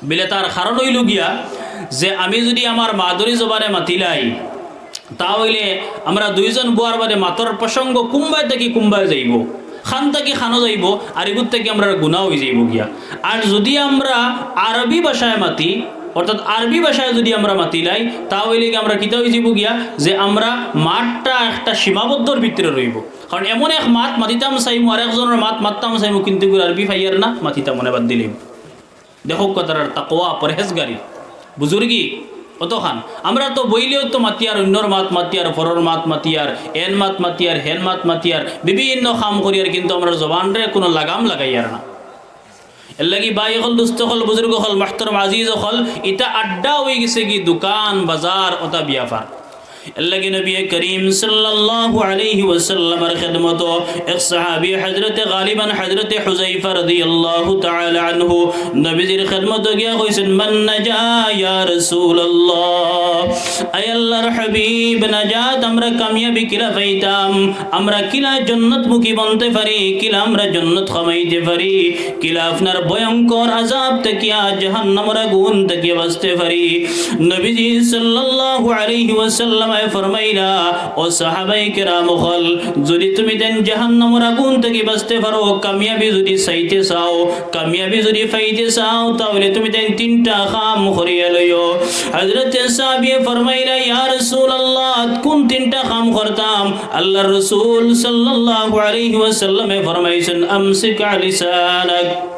বিলে তার কারণ অইলো গিয়া যে আমি যুদি আমার মাদরি জবানে মাতিলাই, তা অইলে আমরা দুইজন বওয়ার বাদে মাতর প্রসঙ্গ কুম্বায় থাকি কুম্বায় যাইবো, খান থাকি খানো যাইবো, আর ইগুর থাকি আমরার গুনা অইযাইবো গিয়া। আর যুদি আমরা আরবি ভাষায় মাতি, অর্থাৎ আরবি ভাষায় যুদি আমরা মাতিলাই, তা অইলে কি আমরা কিতা অইযাইবো গিয়া যে আমরা মাতটা একটা সীমাবদ্ধর ভিতরে রইবো। কারণ এমন এক মাত মাতিতাম চাইমু, আর একজনর মাত মাততাম চাইমু, কিন্তু ইগুর আরবি পাইয়ার না, মাতিতাম মনে বাদ দিলাইমু। দেখউক্কা তারার তাকওয়া, পরহেজগারি, বুজুর্গি, অতখান। আমরা তো বইলেও তো মাতিয়ার, অইন্যর মাত মাতিয়ার, পরর মাত মাতিয়ার, এন মাত মাতিয়ার, হেন মাত মাতিয়ার, বিভিন্ন কাম করিয়ার, কিন্তু আমরার জবানরে কুনু লাগাম লাগাইয়ার না। এরলাগি ভাই অকল, দুস্ত অকল, বুজুর্গ অকল, মোহতরম আজিজ অকল, ইতা আড্ডা অইগেছে গি দুকান, বাজার, অতা ব্যাপার। এরলাগি নবী করিম সাল্লাল্লাহু আলাইহি ওয়াসাল্লামর খেদমতো এক সাহাবী হজরতে, গালিবান হজরতে হুযায়ফা রাদিয়াল্লাহু তাআলা আনহু নবীজির খেদমতো গিয়া কইছইন, "মান নাজা ইয়া রাসূলুল্লাহ?" আয় আল্লাহর হাবিব, নাজাত আমরা কামিয়াবি কিলা পাইতাম? আমরা কিলা জন্নতমুখী বনতে পারি? কিলা আমরা জন্নত কামাইতে পারি? কিলা আপনার ভয়ঙ্কর আযাব থাকিয়া, জাহান্নামর আগুন থাকিয়া বাঁচতে পারি? নবীজি সাল্লাল্লাহু আলাইহি ওয়াসাল্লামে ফরমাইলা, "ও সাহাবায়ে কেরাম অকল, যুদি তুমিতাইন জাহান্নামর আগুন থাকি বাঁচতে পারো, কামিয়াবি যুদি চাইতে চাও, কামিয়াবি যুদি পাইতে চাও, তা অইলে তুমিতাইন তিনটা কাম করিয়া লইও।" হজরতে সাহাবিয়ে ফরমাইলা, "ইয়া রাসূলুল্লাহ, কুন তিনটা কাম করতাম?" আল্লাহর রাসূল সাল্লাল্লাহু আলাইহি ওয়াসাল্লামে ফরমাইছইন, "আমসিক লিসানাক।"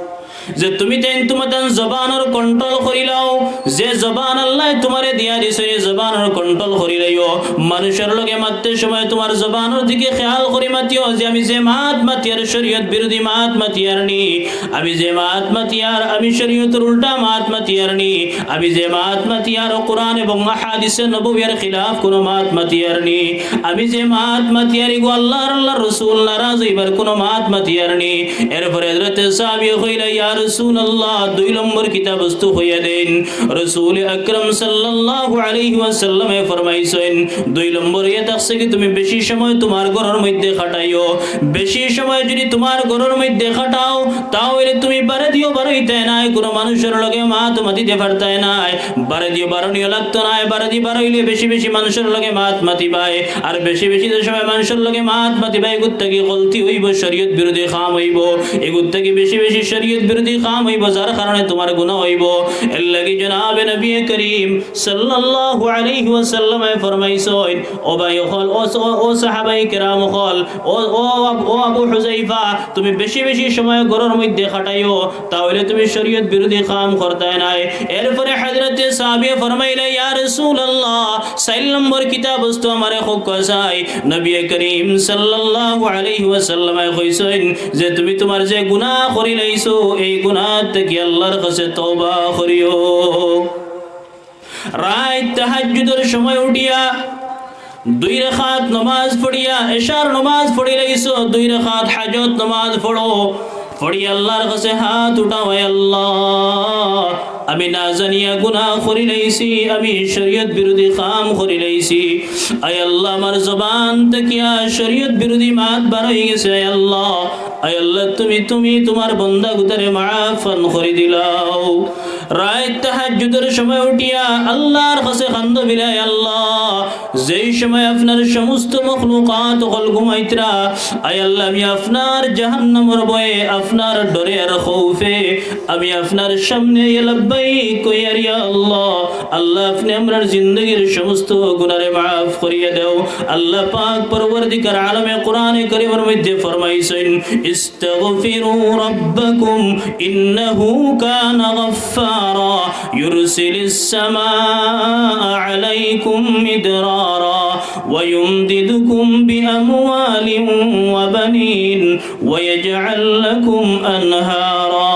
যে তুমি তাইন তুমাতান জবানর control করিলাও, যে জবান আল্লায় তুমারে দিয়া দিছইন, ই জবানর control করিলাইও। মানুষর লগে মাততে সময় তুমার জবানর দিকে খেয়াল করি মাতিও যে আমি যে মাত মাতিয়ার শরীয়ত বিরোধী মাত মাতিয়ার নি, আমি যে মাত মাতিয়ার আমি শরীয়তর উল্টা মাত মাতিয়ার নি, আমি যে মাত মাতিয়ার কোরআন এবং আহাদিসে নববিয়ার খিলাফ কুনু মাত মাতিয়ার নি, আমি যে মাত মাতিয়ার ইগু আল্লাহ আর আল্লাহর রসুল নারাজ অইবার কুনু মাত মাতিয়ার নি। এরপরে হযরতে সাহাবী কইলা, "ইয়া রাসূলুল্লাহ, দুই নম্বর কিতা বস্তু কইয়া দেইন।" রসুল আকরাম সাল্লাল্লাহু আলাইহি ওয়াসাল্লামে ফরমাইছইন, দুই নম্বর ইয়া থাকছে কি, তুমি বেশি সময় তুমার ঘরর মধ্যে কাটাইও। বেশি সময় যদি তুমার ঘরর মধ্যে কাটাও, তা অইলে তুমি বারেদিও বারইতায় নায়, কুনু মানুষর লগে মাত মাতিতে পারতায় নায়। বারেদিও বারনিও লাগতো নায়, বারেদি বারইলে বেশি বেশি মানুষর লগে মাত মাতিবায়। আর বেশি বেশি যে সময় মানুষর লগে মাত মাতিবায়, ইগুর থাকি গলতি অইবো, শরীয়ত বিরোধী কাম অইবো, ইগুর থাকি বেশি বেশি শরীয়ত বিরোধী কাম অইবো, যার কারণে তুমার গুনাহ অইবো। এরলাগি জনাবে নবী করিম সাল্লাল্লাহু আলাইহি ওয়াসাল্লামে ফরমাইছইন, ও ভাই অকল, ও, ও, ও সাহাবায়ে কেরাম অকল, ও, ও, আব-, ও আবু হুযায়ফা, তুমি বেশি বেশি সময় ঘরর মধ্যে কাটাইও, তা অইলে তুমি শরীয়ত বিরোধী কাম করতায় নায়। এরপরে হযরতে সাহাবীয়ে ফরমাইলা, "ইয়া রাসূলুল্লাহ, চাইর নম্বর কিতা বস্তু আমারে কউক্কা চাই।" নবী করিম সাল্লাল্লাহু আলাইহি ওয়াসাল্লামে কইছইন যে, "তুমি তুমার যে গুনাহ করিলাইছো, এই গুনাহ থাকি আল্লাহর কাছে তওবা করিও।" রাইত তাহাজ্জুদর সময় উঠিয়া দুই রাকাত নমাজ পড়িয়া, এশার নমাজ পড়িলাইছো, দুই রাকাত হাজত নমাজ পড়ো, পড়িয়া আল্লাহর কাছে হাত উঠাও, "আয় আল্লাহ, আমি না জানিয়া গুনাহ করিলাইছি, আমি শরীয়ত বিরোধী কাম করিলাইছি। আয় আল্লাহ, আমার জবান থাকিয়া শরীয়ত বিরোধী মাত বার অইগেছে, আয় আল্লাহ, আয় আল্লাহ, তুমি, তুমি তুমার বন্দা গুতারে মাফ খান করি দিলাও।" রাইত তাহাজ্জুদর সময় উঠিয়া আল্লাহর কাছে কান্দো বিলায়, "আল্লাহ, যেই সময় আপনার সমস্ত মখলুকাত অকল ঘুমাইতরা, আয় আল্লাহ, আমি আপনার জাহান্নামর ভয়ে, আপনার ডরে আর খৌফে আমি আপনার সামনে ইয়া লাব্বাইক কইয়ার, ইয়া আল্লাহ, আল্লাহ, আপনে আমরার জিন্দেগির সমস্ত গুনারে মাফ করিয়া দেও।" আল্লাহ পাক পরওয়ারদিগার আলমে কোরআনে করিমর মধ্যে ফরমাইছইন, "ইস্তাগফিরু রাব্বাকুম ইন্নাহু কানা গাফফারা, ইউরসিলিস সামাআ আলাইকুম মিদরারা, ওয়া ইউমদিদকুম বিআমওয়ালিন ওয়া বানিন, ওয়া ইয়াজআল লাকুম আনহারা।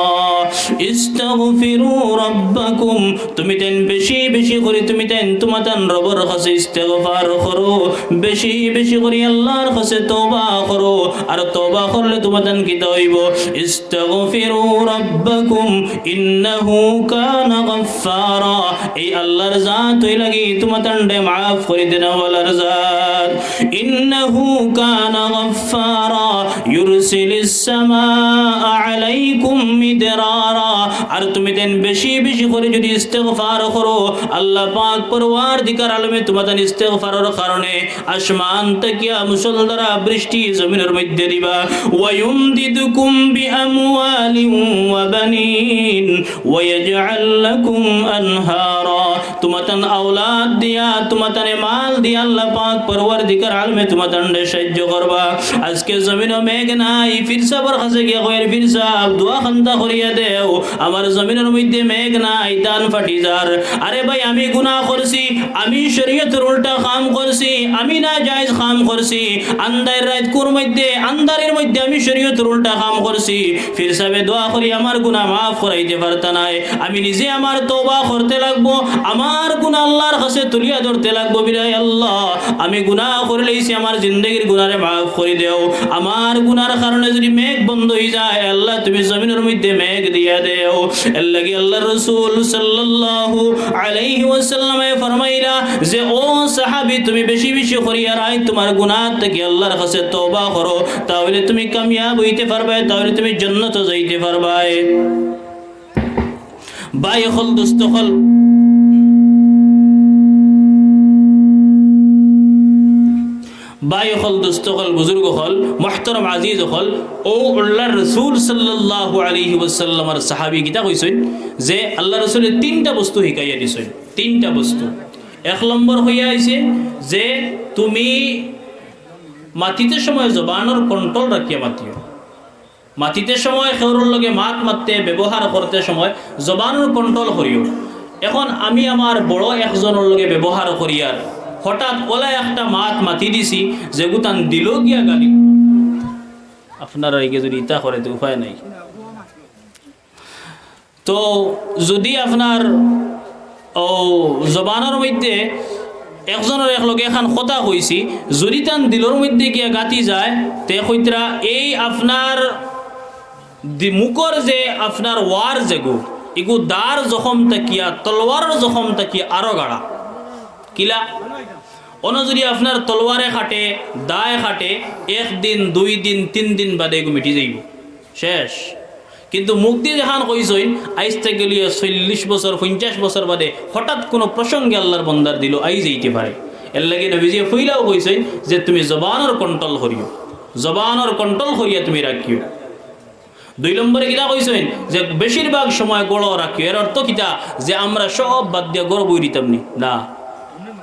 ইস্তাগফিরু রাব্বাকুম।" তুমি তাইন বেশি বেশি করি, তুমি তাইন তুমাতান রবর কাছে ইস্তেগফার করো, বেশি বেশি করি আল্লাহর কাছে তওবা করো। আর তওবা করলে তুমাতান কিতা অইবো? ইস্তাগফিরু রাব্বাকুম ইন্নাহু কানা গাফফারা। এই আল্লাহর জাত অইলাগি তুমাতানরে মাফ করি দেনেওয়ালার জাত। ইন্নাহু কানা গাফফারা, ইউরসিলিস সামাআ আলাইকুম মিদরারা। আর তুমি তাইন বেশি বেশি করি যদি ইস্তেগফার করো, আল্লাহ পাক পরওয়ারদিগার আলমে তুমাতান ইস্তেগফারর কারণে আসমান থাকিয়া মুষলধারা বৃষ্টি জমিনর মধ্যে দিবা। ওয়া ইউমদিদকুম বিআমওয়ালিন ওয়া বানিন ওয়া ইয়াজআল লাকুম আনহারা। তুমাতান আওলাদ দিয়া, তুমাতানে মাল দিয়া আল্লাহ পাক পরওয়ারদিগার আলমে তুমাতানরে সাহায্য করবা। আজকে জমিনো মেঘ নাই, পীর সাবর কাছে গিয়া কইয়ার, "পীর সাব, দোয়া খান্তা করিয়া দেও, আমার জমিনর মধ্যে মেঘ নাই, ধান ফাটি যার।" আরে ভাই, আমি গুনাহ করছি, আমি শরীয়তর উল্টা কাম করছি, আমি নাজায়েজ কাম করছি, আন্দাইর রাইত কুর মধ্যে, আন্দারির মধ্যে আমি শরীয়তর উল্টা কাম করছি। পীর সাবে দোয়া করি আমার গুনাহ মাফ করাইতে পারতা নায়। আমি নিজে আমার তওবা করতে লাগবো, আমার গুনাহ আল্লাহর কাছে তুলিয়া ধরতে লাগবো। বিলায় আল্লাহ, আমি গুনাহ করিলাইছি, আমার জিন্দেগির গুনারে মাফ করি দেও। আমার গুনার কারণে যদি মেঘ বন্ধ অইযায়, আল্লাহ তুমি জমিনর মধ্যে মেঘ দিয়া দেও। এরলাগি আল্লাহর রাসূল সাল্লাল্লাহু আলাইহি ওয়াসাল্লামে ফরমাইলা যে, "ও সাহাবী, তুমি বেশি বেশি করিয়া রাইত তুমার গুনাহ থাকি আল্লাহর কাছে তওবা করো, তা অইলে তুমি কামিয়াব অইতে পারবায়, তা অইলে তুমি জান্নাতো যাইতে পারবায়।" ভাই অকল, দোস্ত অকল, ভাই অকল, দোস্ত অকল, বুজুর্গ অকল, মুহতারাম আজিজ অকল, অউ আল্লাহর রাসূল সাল্লাল্লাহু আলাইহি ওয়াসাল্লামর সাহাবী কিতা কইছইন যে আল্লাহর রাসূলে তিনটা বস্তু হিকাইয়া দিছইন, তিনটা বস্তু। এক নম্বর কইয়া আইছে যে তুমি মাতিতে সময় জবানর control রাখিয়া মাতিও। মাতিতে সময়, কেউরর লগে মাত মাততে, ব্যবহার করতে সময় জবানর control করিও। এখন আমি আমার বড় একজনর লগে ব্যবহার করিয়ার, হঠাৎ অলা একটা মাত মাতি দিছি, যেগু তান দিলো গিয়া গালি। আপনারা ইগে যদি ইতা করে, তো উপায় নাই। তো যদি আপনার ও জবানর মধ্যে একজনর এক লগে এখান কথা কইছি, যদি তান দিলর মধ্যে গিয়া গাতি যায়, তে কইতরা এই আপনার দি-, মুখর যে আপনার ওয়ার যেগু, ইগু দার জখম থাকিয়া, তলোয়ারর জখম থাকিয়া আরো গাড়া। কিলা? অনো যদি আপনার তলোয়ারে কাটে, দায় কাটে, এক দিন, দুই দিন, তিন দিন বাদে ইগু মিটি যাইব, শেষ। কিন্তু মুখ দি যেখান কইছইন, আইজ থাকি গেলিও চল্লিশ বছর, পঞ্চাশ বছর বাদে হঠাৎ কোনো প্রসঙ্গে আল্লাহর বন্দার দিলো আই যাইতে পারে। এর লাগি নবীজি পইলাও কইছইন যে তুমি জবানর control করিও, জবানর control করিয়া তুমি রাখিও। দুই নম্বরে কিতা কইছইন যে বেশিরভাগ সময় গড়ো রাখিও। এর অর্থ কিতা? যে আমরা সব বাদ দিয়া গড়ো বই দিতাম নি? না।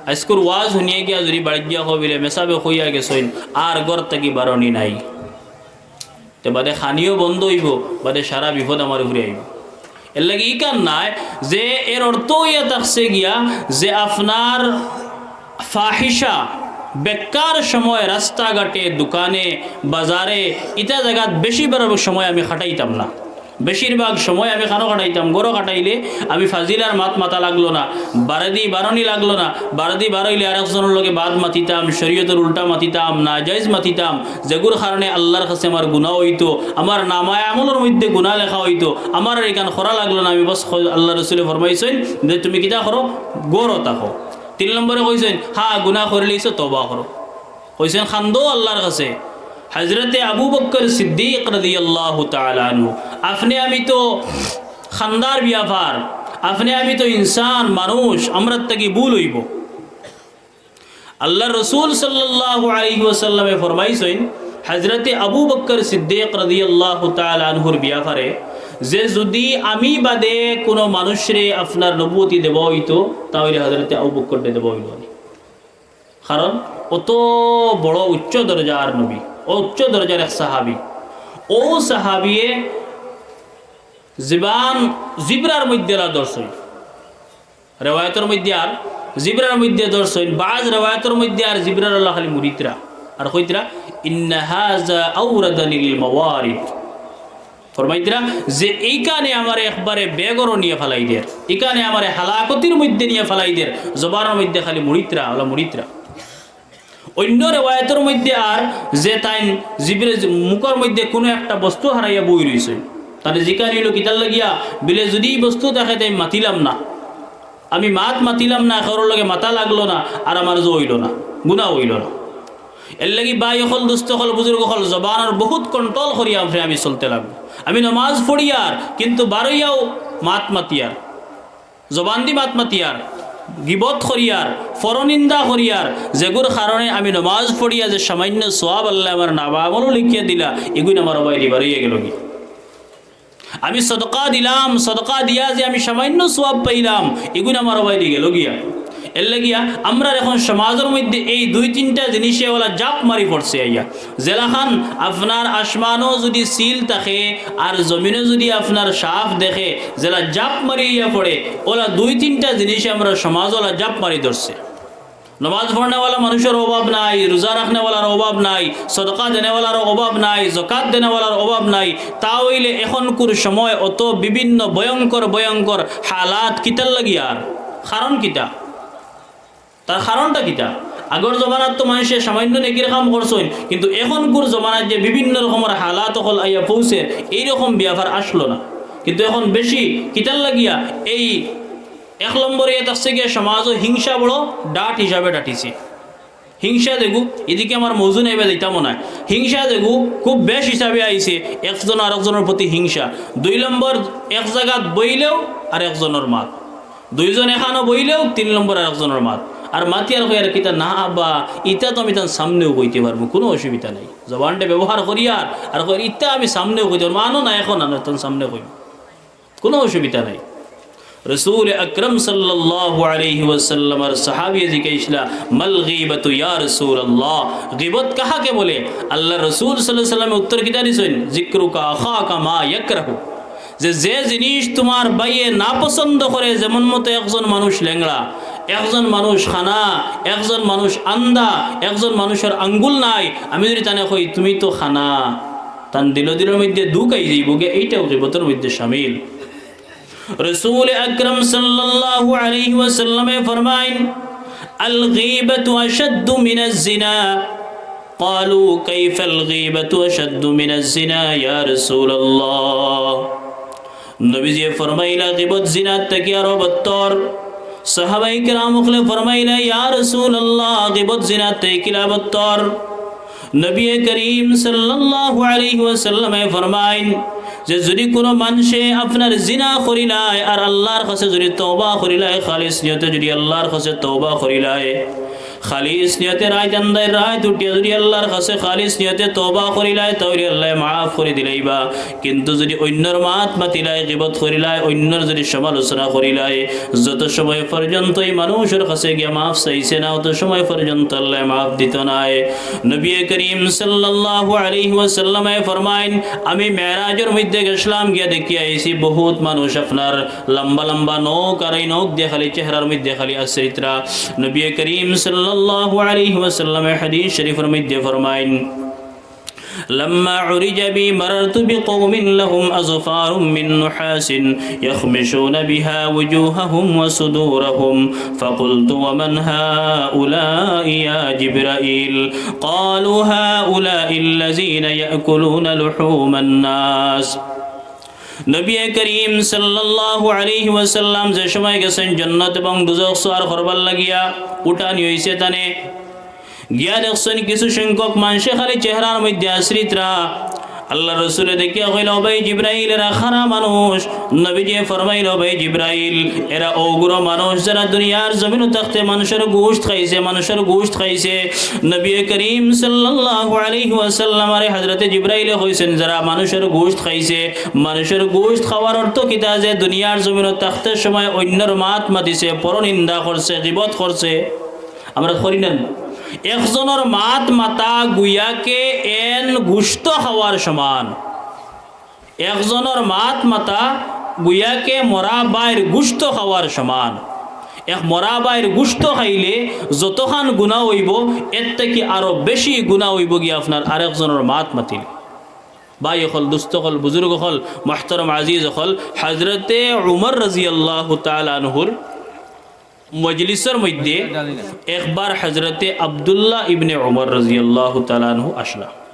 আইজকুর ওয়াজ হুনিয়া গিয়া যদি বাড়ি গিয়া কবিলে মেসাবে কইয়া গেছইন, আর ঘর থাকি বারনি নাই, তে বাদে খানিও বন্ধ অইব, বাদে সারা বিপদ আমার উপরে আইব। এর লাগি ইখান নায় যে এর অর্থ অইয়া থাকছে গিয়া যে আপনার ফাহিশা, বেকার সময় রাস্তাঘাটে, দোকানে, বাজারে, ইতা জাগাত বেশিরভাগ সময় আমি খাটাইতাম না। বেশিরভাগ সময় আমি খানো কাটাইতাম, গড়ো কাটাইলে আমি ফাজিলার মাত মাতা লাগলো না, বারেদি বারনি লাগলো না, বারেদি বারইলে আরেকজনর লগে বাদ মাতিতাম, শরীয়তর উল্টা মাতিতাম, নাজাইজ মাতিতাম, যেগুর কারণে আল্লাহর কাছে আমার গুনাহ অইতো, আমার নামায়ে আমলর মধ্যে গুনাহ লেখা অইতো, আমার আর ইখান করা লাগলো না। আমি বস খ-, আল্লাহর রসুলে ফরমাইছইন যে তুমি কিতা করো? গড়ো থাকো। তিন নম্বরে কইছইন, হ্যাঁ, গুনাহ করিলিছো, তওবা করো। কইছইন, কান্দো আল্লাহর কাছে। হযরতে আবু বকর সিদ্দিক রাদিয়াল্লাহু তাআলা আনহু, আপনে আমি তো কান্দার বেপার, আপনে আমি তো ইনসান, মানুষ, আমরার থাকি ভুল অইব। আল্লাহর রসুল সাল্লাল্লাহু আলাইহি ওয়াসাল্লামে ফরমাইছইন হযরতে আবু বকর সিদ্দিক রাদিয়াল্লাহু তাআলা আনহুর বেপারে যে যদি আমি বাদে কোনো মানুষরে আপনার নবুয়তি দেওয়া অইতো, তা অইলে হযরতে আবু বকররে দেওয়া অইলো নি। কারণ অত বড় উচ্চ দরজার নবী, ও উচ্চ দরজার এক সাহাবী। ও সাহাবিয়ে জিবান জিব্রার মধ্যে লা ধরছইন। রেওয়ায়তর মধ্যে আর জিব্রার মধ্যে ধরছইন, বাজ রেওয়ায়তর মধ্যে আর জিব্রার লা খালি মুড়িতরা। আর কইতরা, "ইন্না হাযা আওরাদানিল মাওয়ারিদ।" ফরমাইতরা যে ইখানে আমারে একবারে বেগরো নিয়া ফালাই দের, ইখানে আমারে হালাকতির মধ্যে নিয়া ফালাই দের, জবানর মধ্যে খালি মুড়িতরা, অলা মুড়িতরা। অন্য রেওয়ায়তর মধ্যে আর যে তাইন জিব্রে-, মুখর মধ্যে কোনো একটা বস্তু হারাইয়া বই রইছে, তারে জিকানি অইলো কিতার লাগিয়া, বিলে যদি ই বস্তু থাকে তাই মাতিলাম না, আমি মাত মাতিলাম না, কারোর লগে মাতা লাগলো না, আর আমার যে অইলো না, গুনাহ অইলো না। এর লাগি ভাই অকল, দুস্ত অকল, বুজুর্গ অকল, জবানর বহুত control করিয়া আমি চলতে লাগবো। আমি নমাজ পড়িয়ার, কিন্তু বারইয়াও মাত মাতিয়ার, জবান দি মাত মাতিয়ার, গিবত করিয়ার, পরনিন্দা করিয়ার, যেগুর কারণে আমি নমাজ পড়িয়া যে সামান্য সওয়াব আল্লায় আমার নামা আমলো লিখিয়া দিলা, ইগুইন আমার অবায়দি বারইয়া গেলো গি। আমি সদকা দিলাম, সদকা দিয়া যে আমি সামান্য সওয়াব পাইলাম, ইগুইন আমার অবায়দি গেলো গিয়া। এর লাগিয়া আমরার এখন সমাজর মধ্যে এই দুই তিনটা জিনিসে অলা জাপ মারি পড়ছে আইয়া। যেলাখান আপনার আসমানো যদি সিল থাকে আর জমিনো যদি আপনার সাফ দেখে, যেলা জাপ মারি আইয়া পড়ে, অলা দুই তিনটা জিনিসে আমরার সমাজ অলা জাপ মারি ধরছে। নমাজ পড়নেওয়ালা মানুষর অভাব নাই, রোজা রাখনেওয়ালার অভাব নাই, সদকা দেনেওয়ালার অভাব নাই, জকাত দেনেওয়ালার অভাব নাই। তা অইলে এখনকুর সময় অত বিভিন্ন ভয়ঙ্কর ভয়ঙ্কর হালাত কিতার লাগিয়ার? কারণ কিতা? তার কারণটা কিতা? আগর জমানাত তো মানষে সামান্য নেকির কাম করছইন, কিন্তু এখনকুর জমানাত যে বিভিন্ন রকমর হালাত অকল আইয়া পৌঁছের, এইরকম বেপার আসলো না। কিন্তু এখন বেশি কিতার লাগিয়া? এই এক নম্বরে ইয়া থাকছে গিয়া সমাজো হিংসা বড় ডাট হিসাবে ডাটিছে। হিংসা যেগু, এদিকে আমার মৌজু নাইবা যাইতাম নায়। হিংসা যেগু খুব বেশ হিসাবে আইছে, একজন আরেকজনর প্রতি হিংসা। দুই নম্বর, এক জাগাত বইলেও আরেকজনর মাত, দুইজন এখানো বইলেও তিন নম্বর আরেকজনর মাত। আর মাতিয়ার কইয়ার কিতা না আব্বা, ইতা তো আমি তান সামনেও কইতে পারমু, কুনু অসুবিধা নাই। জবানটা ব্যবহার করিয়ার, আর কইয়ার ইতা আমি সামনেও কইতে পারমু, আনো না এখন আনো, তান সামনে কইমু। কুনু অসুবিধা নাই। রসুল আকরাম সাল্লাল্লাহু আলাইহি ওয়াসাল্লামর সাহাবিয়ে জিকাইছলা, "মাল গীবাতু ইয়া রাসূলুল্লাহ?" গীবত কাহাকে বলে? আল্লাহর রসুল সাল্লাল্লাহু আলাইহি ওয়াসাল্লামে উত্তর কিতা দিছইন? "যিকরুকা আখাকা মা ইয়াকরাহু।" যে, যে জিনিস তুমার ভাইয়ে নাপছন্দ করে, যেমন মতো একজন মানুষ লেংড়া, একজন মানুষ কানা, একজন মানুষ আন্দা, একজন মানুষর আঙ্গুল নাই, আমি যুদি তানে কই, "তুমি তো কানা", তান দিলো দিলোর মধ্যে দুখ আই যাইবো গে, এইটাও গীবতর মধ্যে শামিল। রসুল আকরাম সাল্লাল্লাহু আলাইহি ওয়াসাল্লামে ফরমাইন, "আল গীবাতু আশাদ্দু মিনাজ জিনা।" ক্বালু, "কাইফাল গীবাতু আশাদ্দু মিনাজ জিনা ইয়া রাসূলুল্লাহ?" নবীজিয়ে ফরমাইলা, "গীবত জিনাত থাকি আরো বত্তর।" সাহাবায়ে কেরাম অকলে ফরমাইলা, "ইয়া রাসূলুল্লাহ, গীবত জিনাত থাকি কিলা বত্তর?" নবী করিম সাল্লাল্লাহু আলাইহি ওয়াসাল্লামে ফরমাইন যে, যুদি কুনু মানষে আপনার জিনা করিলায় আর আল্লাহর কাছে যুদি তওবা করিলায়, খালিস নিয়তে যুদি আল্লাহর কাছে তওবা করিলায়, খালিস নিয়তে রাইত আন্দাইর রাইত উঠিয়া যুদি আল্লাহর কাছে খালিস নিয়তে তওবা করিলায়, তাইলে আল্লায় মাফ করি দিলাইবা। কিন্তু যুদি অইন্যর মাত মাতিলায়, গীবত করিলায়, অইন্যর যুদি সমালোচনা করিলায়, যত সময় পর্যন্ত ই মানুষর কাছে গিয়া মাফ চাইছে না, অত সময় পর্যন্ত আল্লায় মাফ দিতো নায়। নবী করিম সাল্লাল্লাহু আলাইহি ওয়াসাল্লামে ফরমাইন, "আমি মেরাজর মধ্যে গেছলাম, গিয়া দেখিয়া আইছি বহুত মানুষ আপনার লম্বা লম্বা নখ, আর ই নখ দিয়া খালি চেহারার মধ্যে খালি আশ্রিতরা।" নবী করিম সাল্লাল্লাহু আলাইহি ওয়াসাল্লামে হাদিস শরিফর মধ্যে ফরমাইন, "লাম্মা উরিজা বি মারারতু বিকাওমিন লাহুম আযফারুম মিন নুহাসিন ইয়াখমিশুনা বিহা ওয়ুজুহাহুম ওয়া সুদুরাহুম, ফাকুলতু ওয়া মান হাউলাই ইয়া জিবরাইল? ক্বালু হাউলাইল্লাযীনা ইয়াকুলুনা লুহুমান নাস।" নবী করিম সাল্লাল্লাহু আলাইহি ওয়াসাল্লাম যে সময় গেছইন জান্নাত এবং দুজখ সওয়ার করবার লাগিয়া, উঠানি অইছে তানে, গিয়া দেখছইন কিছু সংখ্যক মানষে খালি চেহারার মধ্যে আশ্রিতরা। আল্লাহর রসুলে দেখিয়া কইলা, "ও ভাই জিব্রাইল, এরা কারা মানুষ?" নবীজিয়ে ফরমাইলা, "ও ভাই জিব্রাইল, এরা অগুরা মানুষ যারা দুনিয়ার জমিনো থাকতে মানুষর গোশত খাইছে, মানুষর গোশত খাইছে।" নবী করিম সাল্লাল্লাহু আলাইহি ওয়াসাল্লামরে হযরতে জিব্রাইলে কইছইন, যারা মানুষর গোশত খাইছে, মানুষর গোশত খাওয়ার অর্থ কিতা? যে দুনিয়ার জমিনো থাকতে সময় অইন্যর মাত মাতিছে, পরনিন্দা করছে, গীবত করছে। আমরা করি না নি? একজনর মাত মাতা গুয়াকে এন গুশত খাওয়ার সমান। একজনর মাত মাতা গুয়াকে মরা ভাইর গুশত খাওয়ার সমান। এক মরা ভাইর গুশত খাইলে যতখান গুনা অইবো, এর থাকি আরো বেশি গুনা অইবো গিয়া আপনার আরেকজনর মাত মাতিলে। ভাই অকল, দুস্ত অকল, বুজুর্গ অকল, মুহতারাম আজিজ অকল, হযরতে উমর রাদিয়াল্লাহু তাআলা আনহুর মজলিসর মধ্যে একবার হযরতে আব্দুল্লাহ ইবনে উমর রাদিয়াল্লাহু তাআলা আনহু আসলা।